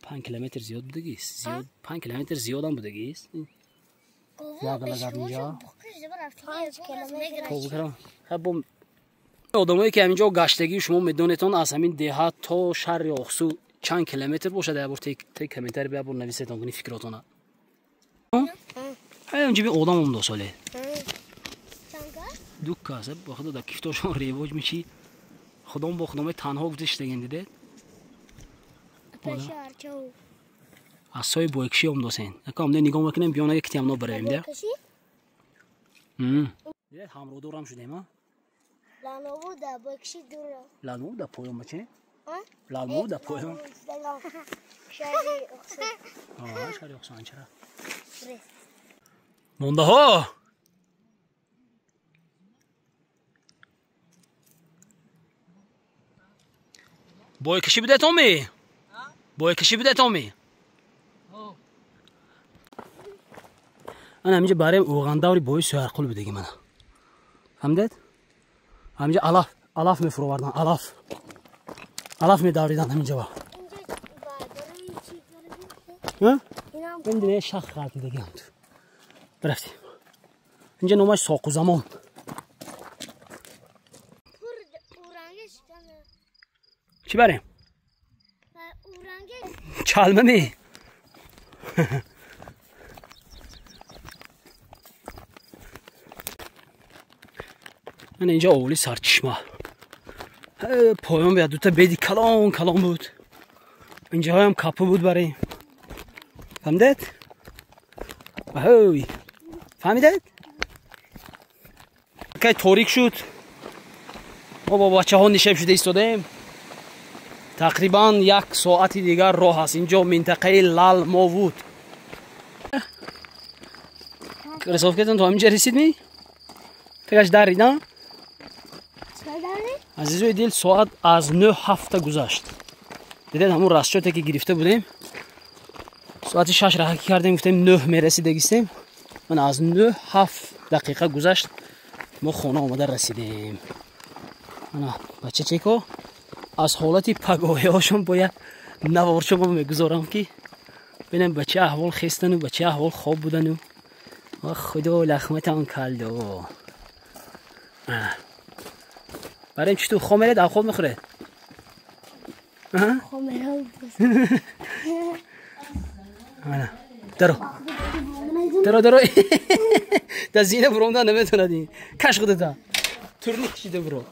5 километр зиёд будагист. Зиёд 5 километр зиёдам будагист. Ягала гап инҷа. Хаб одамое ки ҳаминҷо гаштагӣ шумо медонетон аз ҳамин деҳа то шаҳри Оқсу чанд километр бошад, як бор те комментари як бор нависетон кунӣ фикротона. Ҳай онҷо одам омдо соле. Ду кас бо худо дар кифтошон ревоҷ меши. Худом бо худоме танҳо гузаштагин дидед? Аз сои бойкшӣ омдосен. Ака омде нигоҳ мекунем биён ага китиамно баравем да. Дидед ҳамродорам шудем, а? Лалмову да бойкшӣ дура. Лалмову да поён баче? Лалмову да поён. Шаҳри Оқсу. Шаҳри Оқсу анчара. Мондаҳо! Бойкашӣ бидетоми? Бойкашӣ бидетоми? Ана ҳаминҷа барем оғандаври бои Суярқул будаги мана. Фаҳмидед? Ҳаминҷа алаф мефуровардан, алаф. Алаф медавридан ҳаминҷа ба. Ин дине шах ғалтидаги ҳам ту. Бирафтем. Инҷа номаш Соқузамон. Чӣ барем? Чалма ми? Ман инҷа овли сарчишма. Поён бия дута беди калон калон буд. Инҷаҳоям капа буд барем. Фаҳмидед? Аҳой. Фаҳмидед? Кай торик шуд. Мо бо бачаҳо нишеб шуда истодаем. Тақрибан як соати дигар роҳ аст. Инҷо минтақаи Лалмовуд. Кроссовкатон то ҳаминҷа расид ми? Тагаш дарид, а? Азизои дил, соат аз 9:07 гузашт. Дидед ҳамун расчоте ки гирифта будем. Соати 6 раҳакӣ кардем, гуфтем 9 мерасидагистем. Ман аз 9:07 гузашт. Мо хона омада расидем. Ана бачачеко аз ҳолати пагоҳиҳошон бояд наворчо мо мегузорам ки бинем ба чӣ аҳвол хестану ба чӣ аҳвол хоб будану. Худо лахматан калдо. Барем чӣ ту хоб меред, хоб мехӯред? Даро. Даро, даро. Да зина буромда наметонад ин. Каш худата. Турник кишида буро.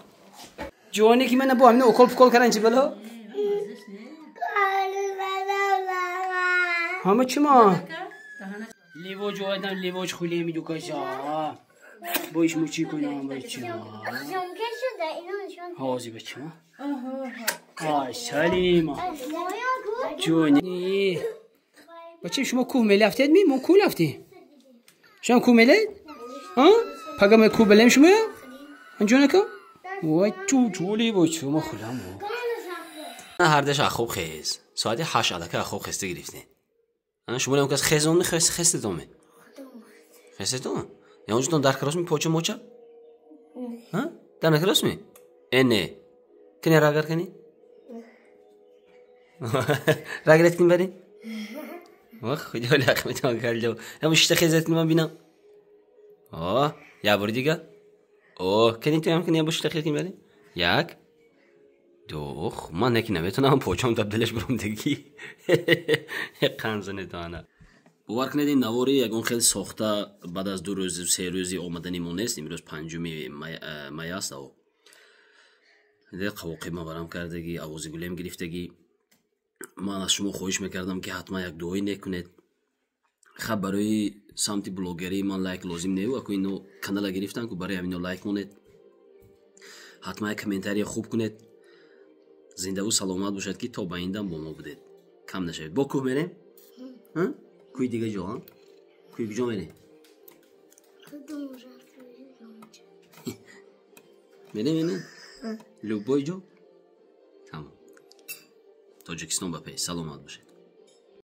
Ҷоне ки мана бо ҳамина укол пукол кардан чӣ бало? Ҳама чӣ ма? Ливоҷ оядам, ливоҷ хуле мидукаша. Бо ишму чӣ кунам, бо чӣ? Ҳози ба чӣ ма? Ай, Салима. Ҷони. Бача шумо кӯҳ мелафтед ми? Мо кӯҳ лафтем. Шумо кӯҳ мелед? А? Пага ме кӯҳ белем шумо? Анҷонака? Вай чу-чули бо чума хулам. Ҳардаш ахоб хез. Соати 8 алака ахоб хеста гирифтем. Ана шумо лем кас хезон мехост хестетон ме? Хестетон? Я онҷотон дар крос ми поча моча? Ҳа? Дар накрос ми? Э не. Кини рагар кини? Рагрет кин барин? Вах, худо лахметон калдо. Ҳам шишта хезет ман бинам. О, я бор дига. О, кини ту ҳам кини бо шишта хез кин барин? Як. Ду, ман неки наметонам почам табдилаш бурам дигӣ. Қанзанетона. Бовар кунед ин навори ягон хел сохта баъд аз 2 рӯз 3 рӯзи омадани мо нест. Имрӯз 5 май аст. Қавоқи ма барам кардагӣ, овози гулем гирифтагӣ. Ман аз шумо хоҳиш мекардам, ки ҳатман як дуои нек кунед. Хаб, барои самти блогерии ман лайк лозим неу, аку ино канала гирифтан ку, барои ҳамино лайк монед, ҳатман як комментария хуб кунед. Зиндаву саломат бошад, ки то ба ин дам бо мо будед. Кам нашавед. Бо кӯҳ мерем, кӯи дига ҷо, кӯи куҷо мерем? Худам рафтем. Мерем, любой ҷо. Тамом, Тоҷикистон ба пеш, саломат бошед.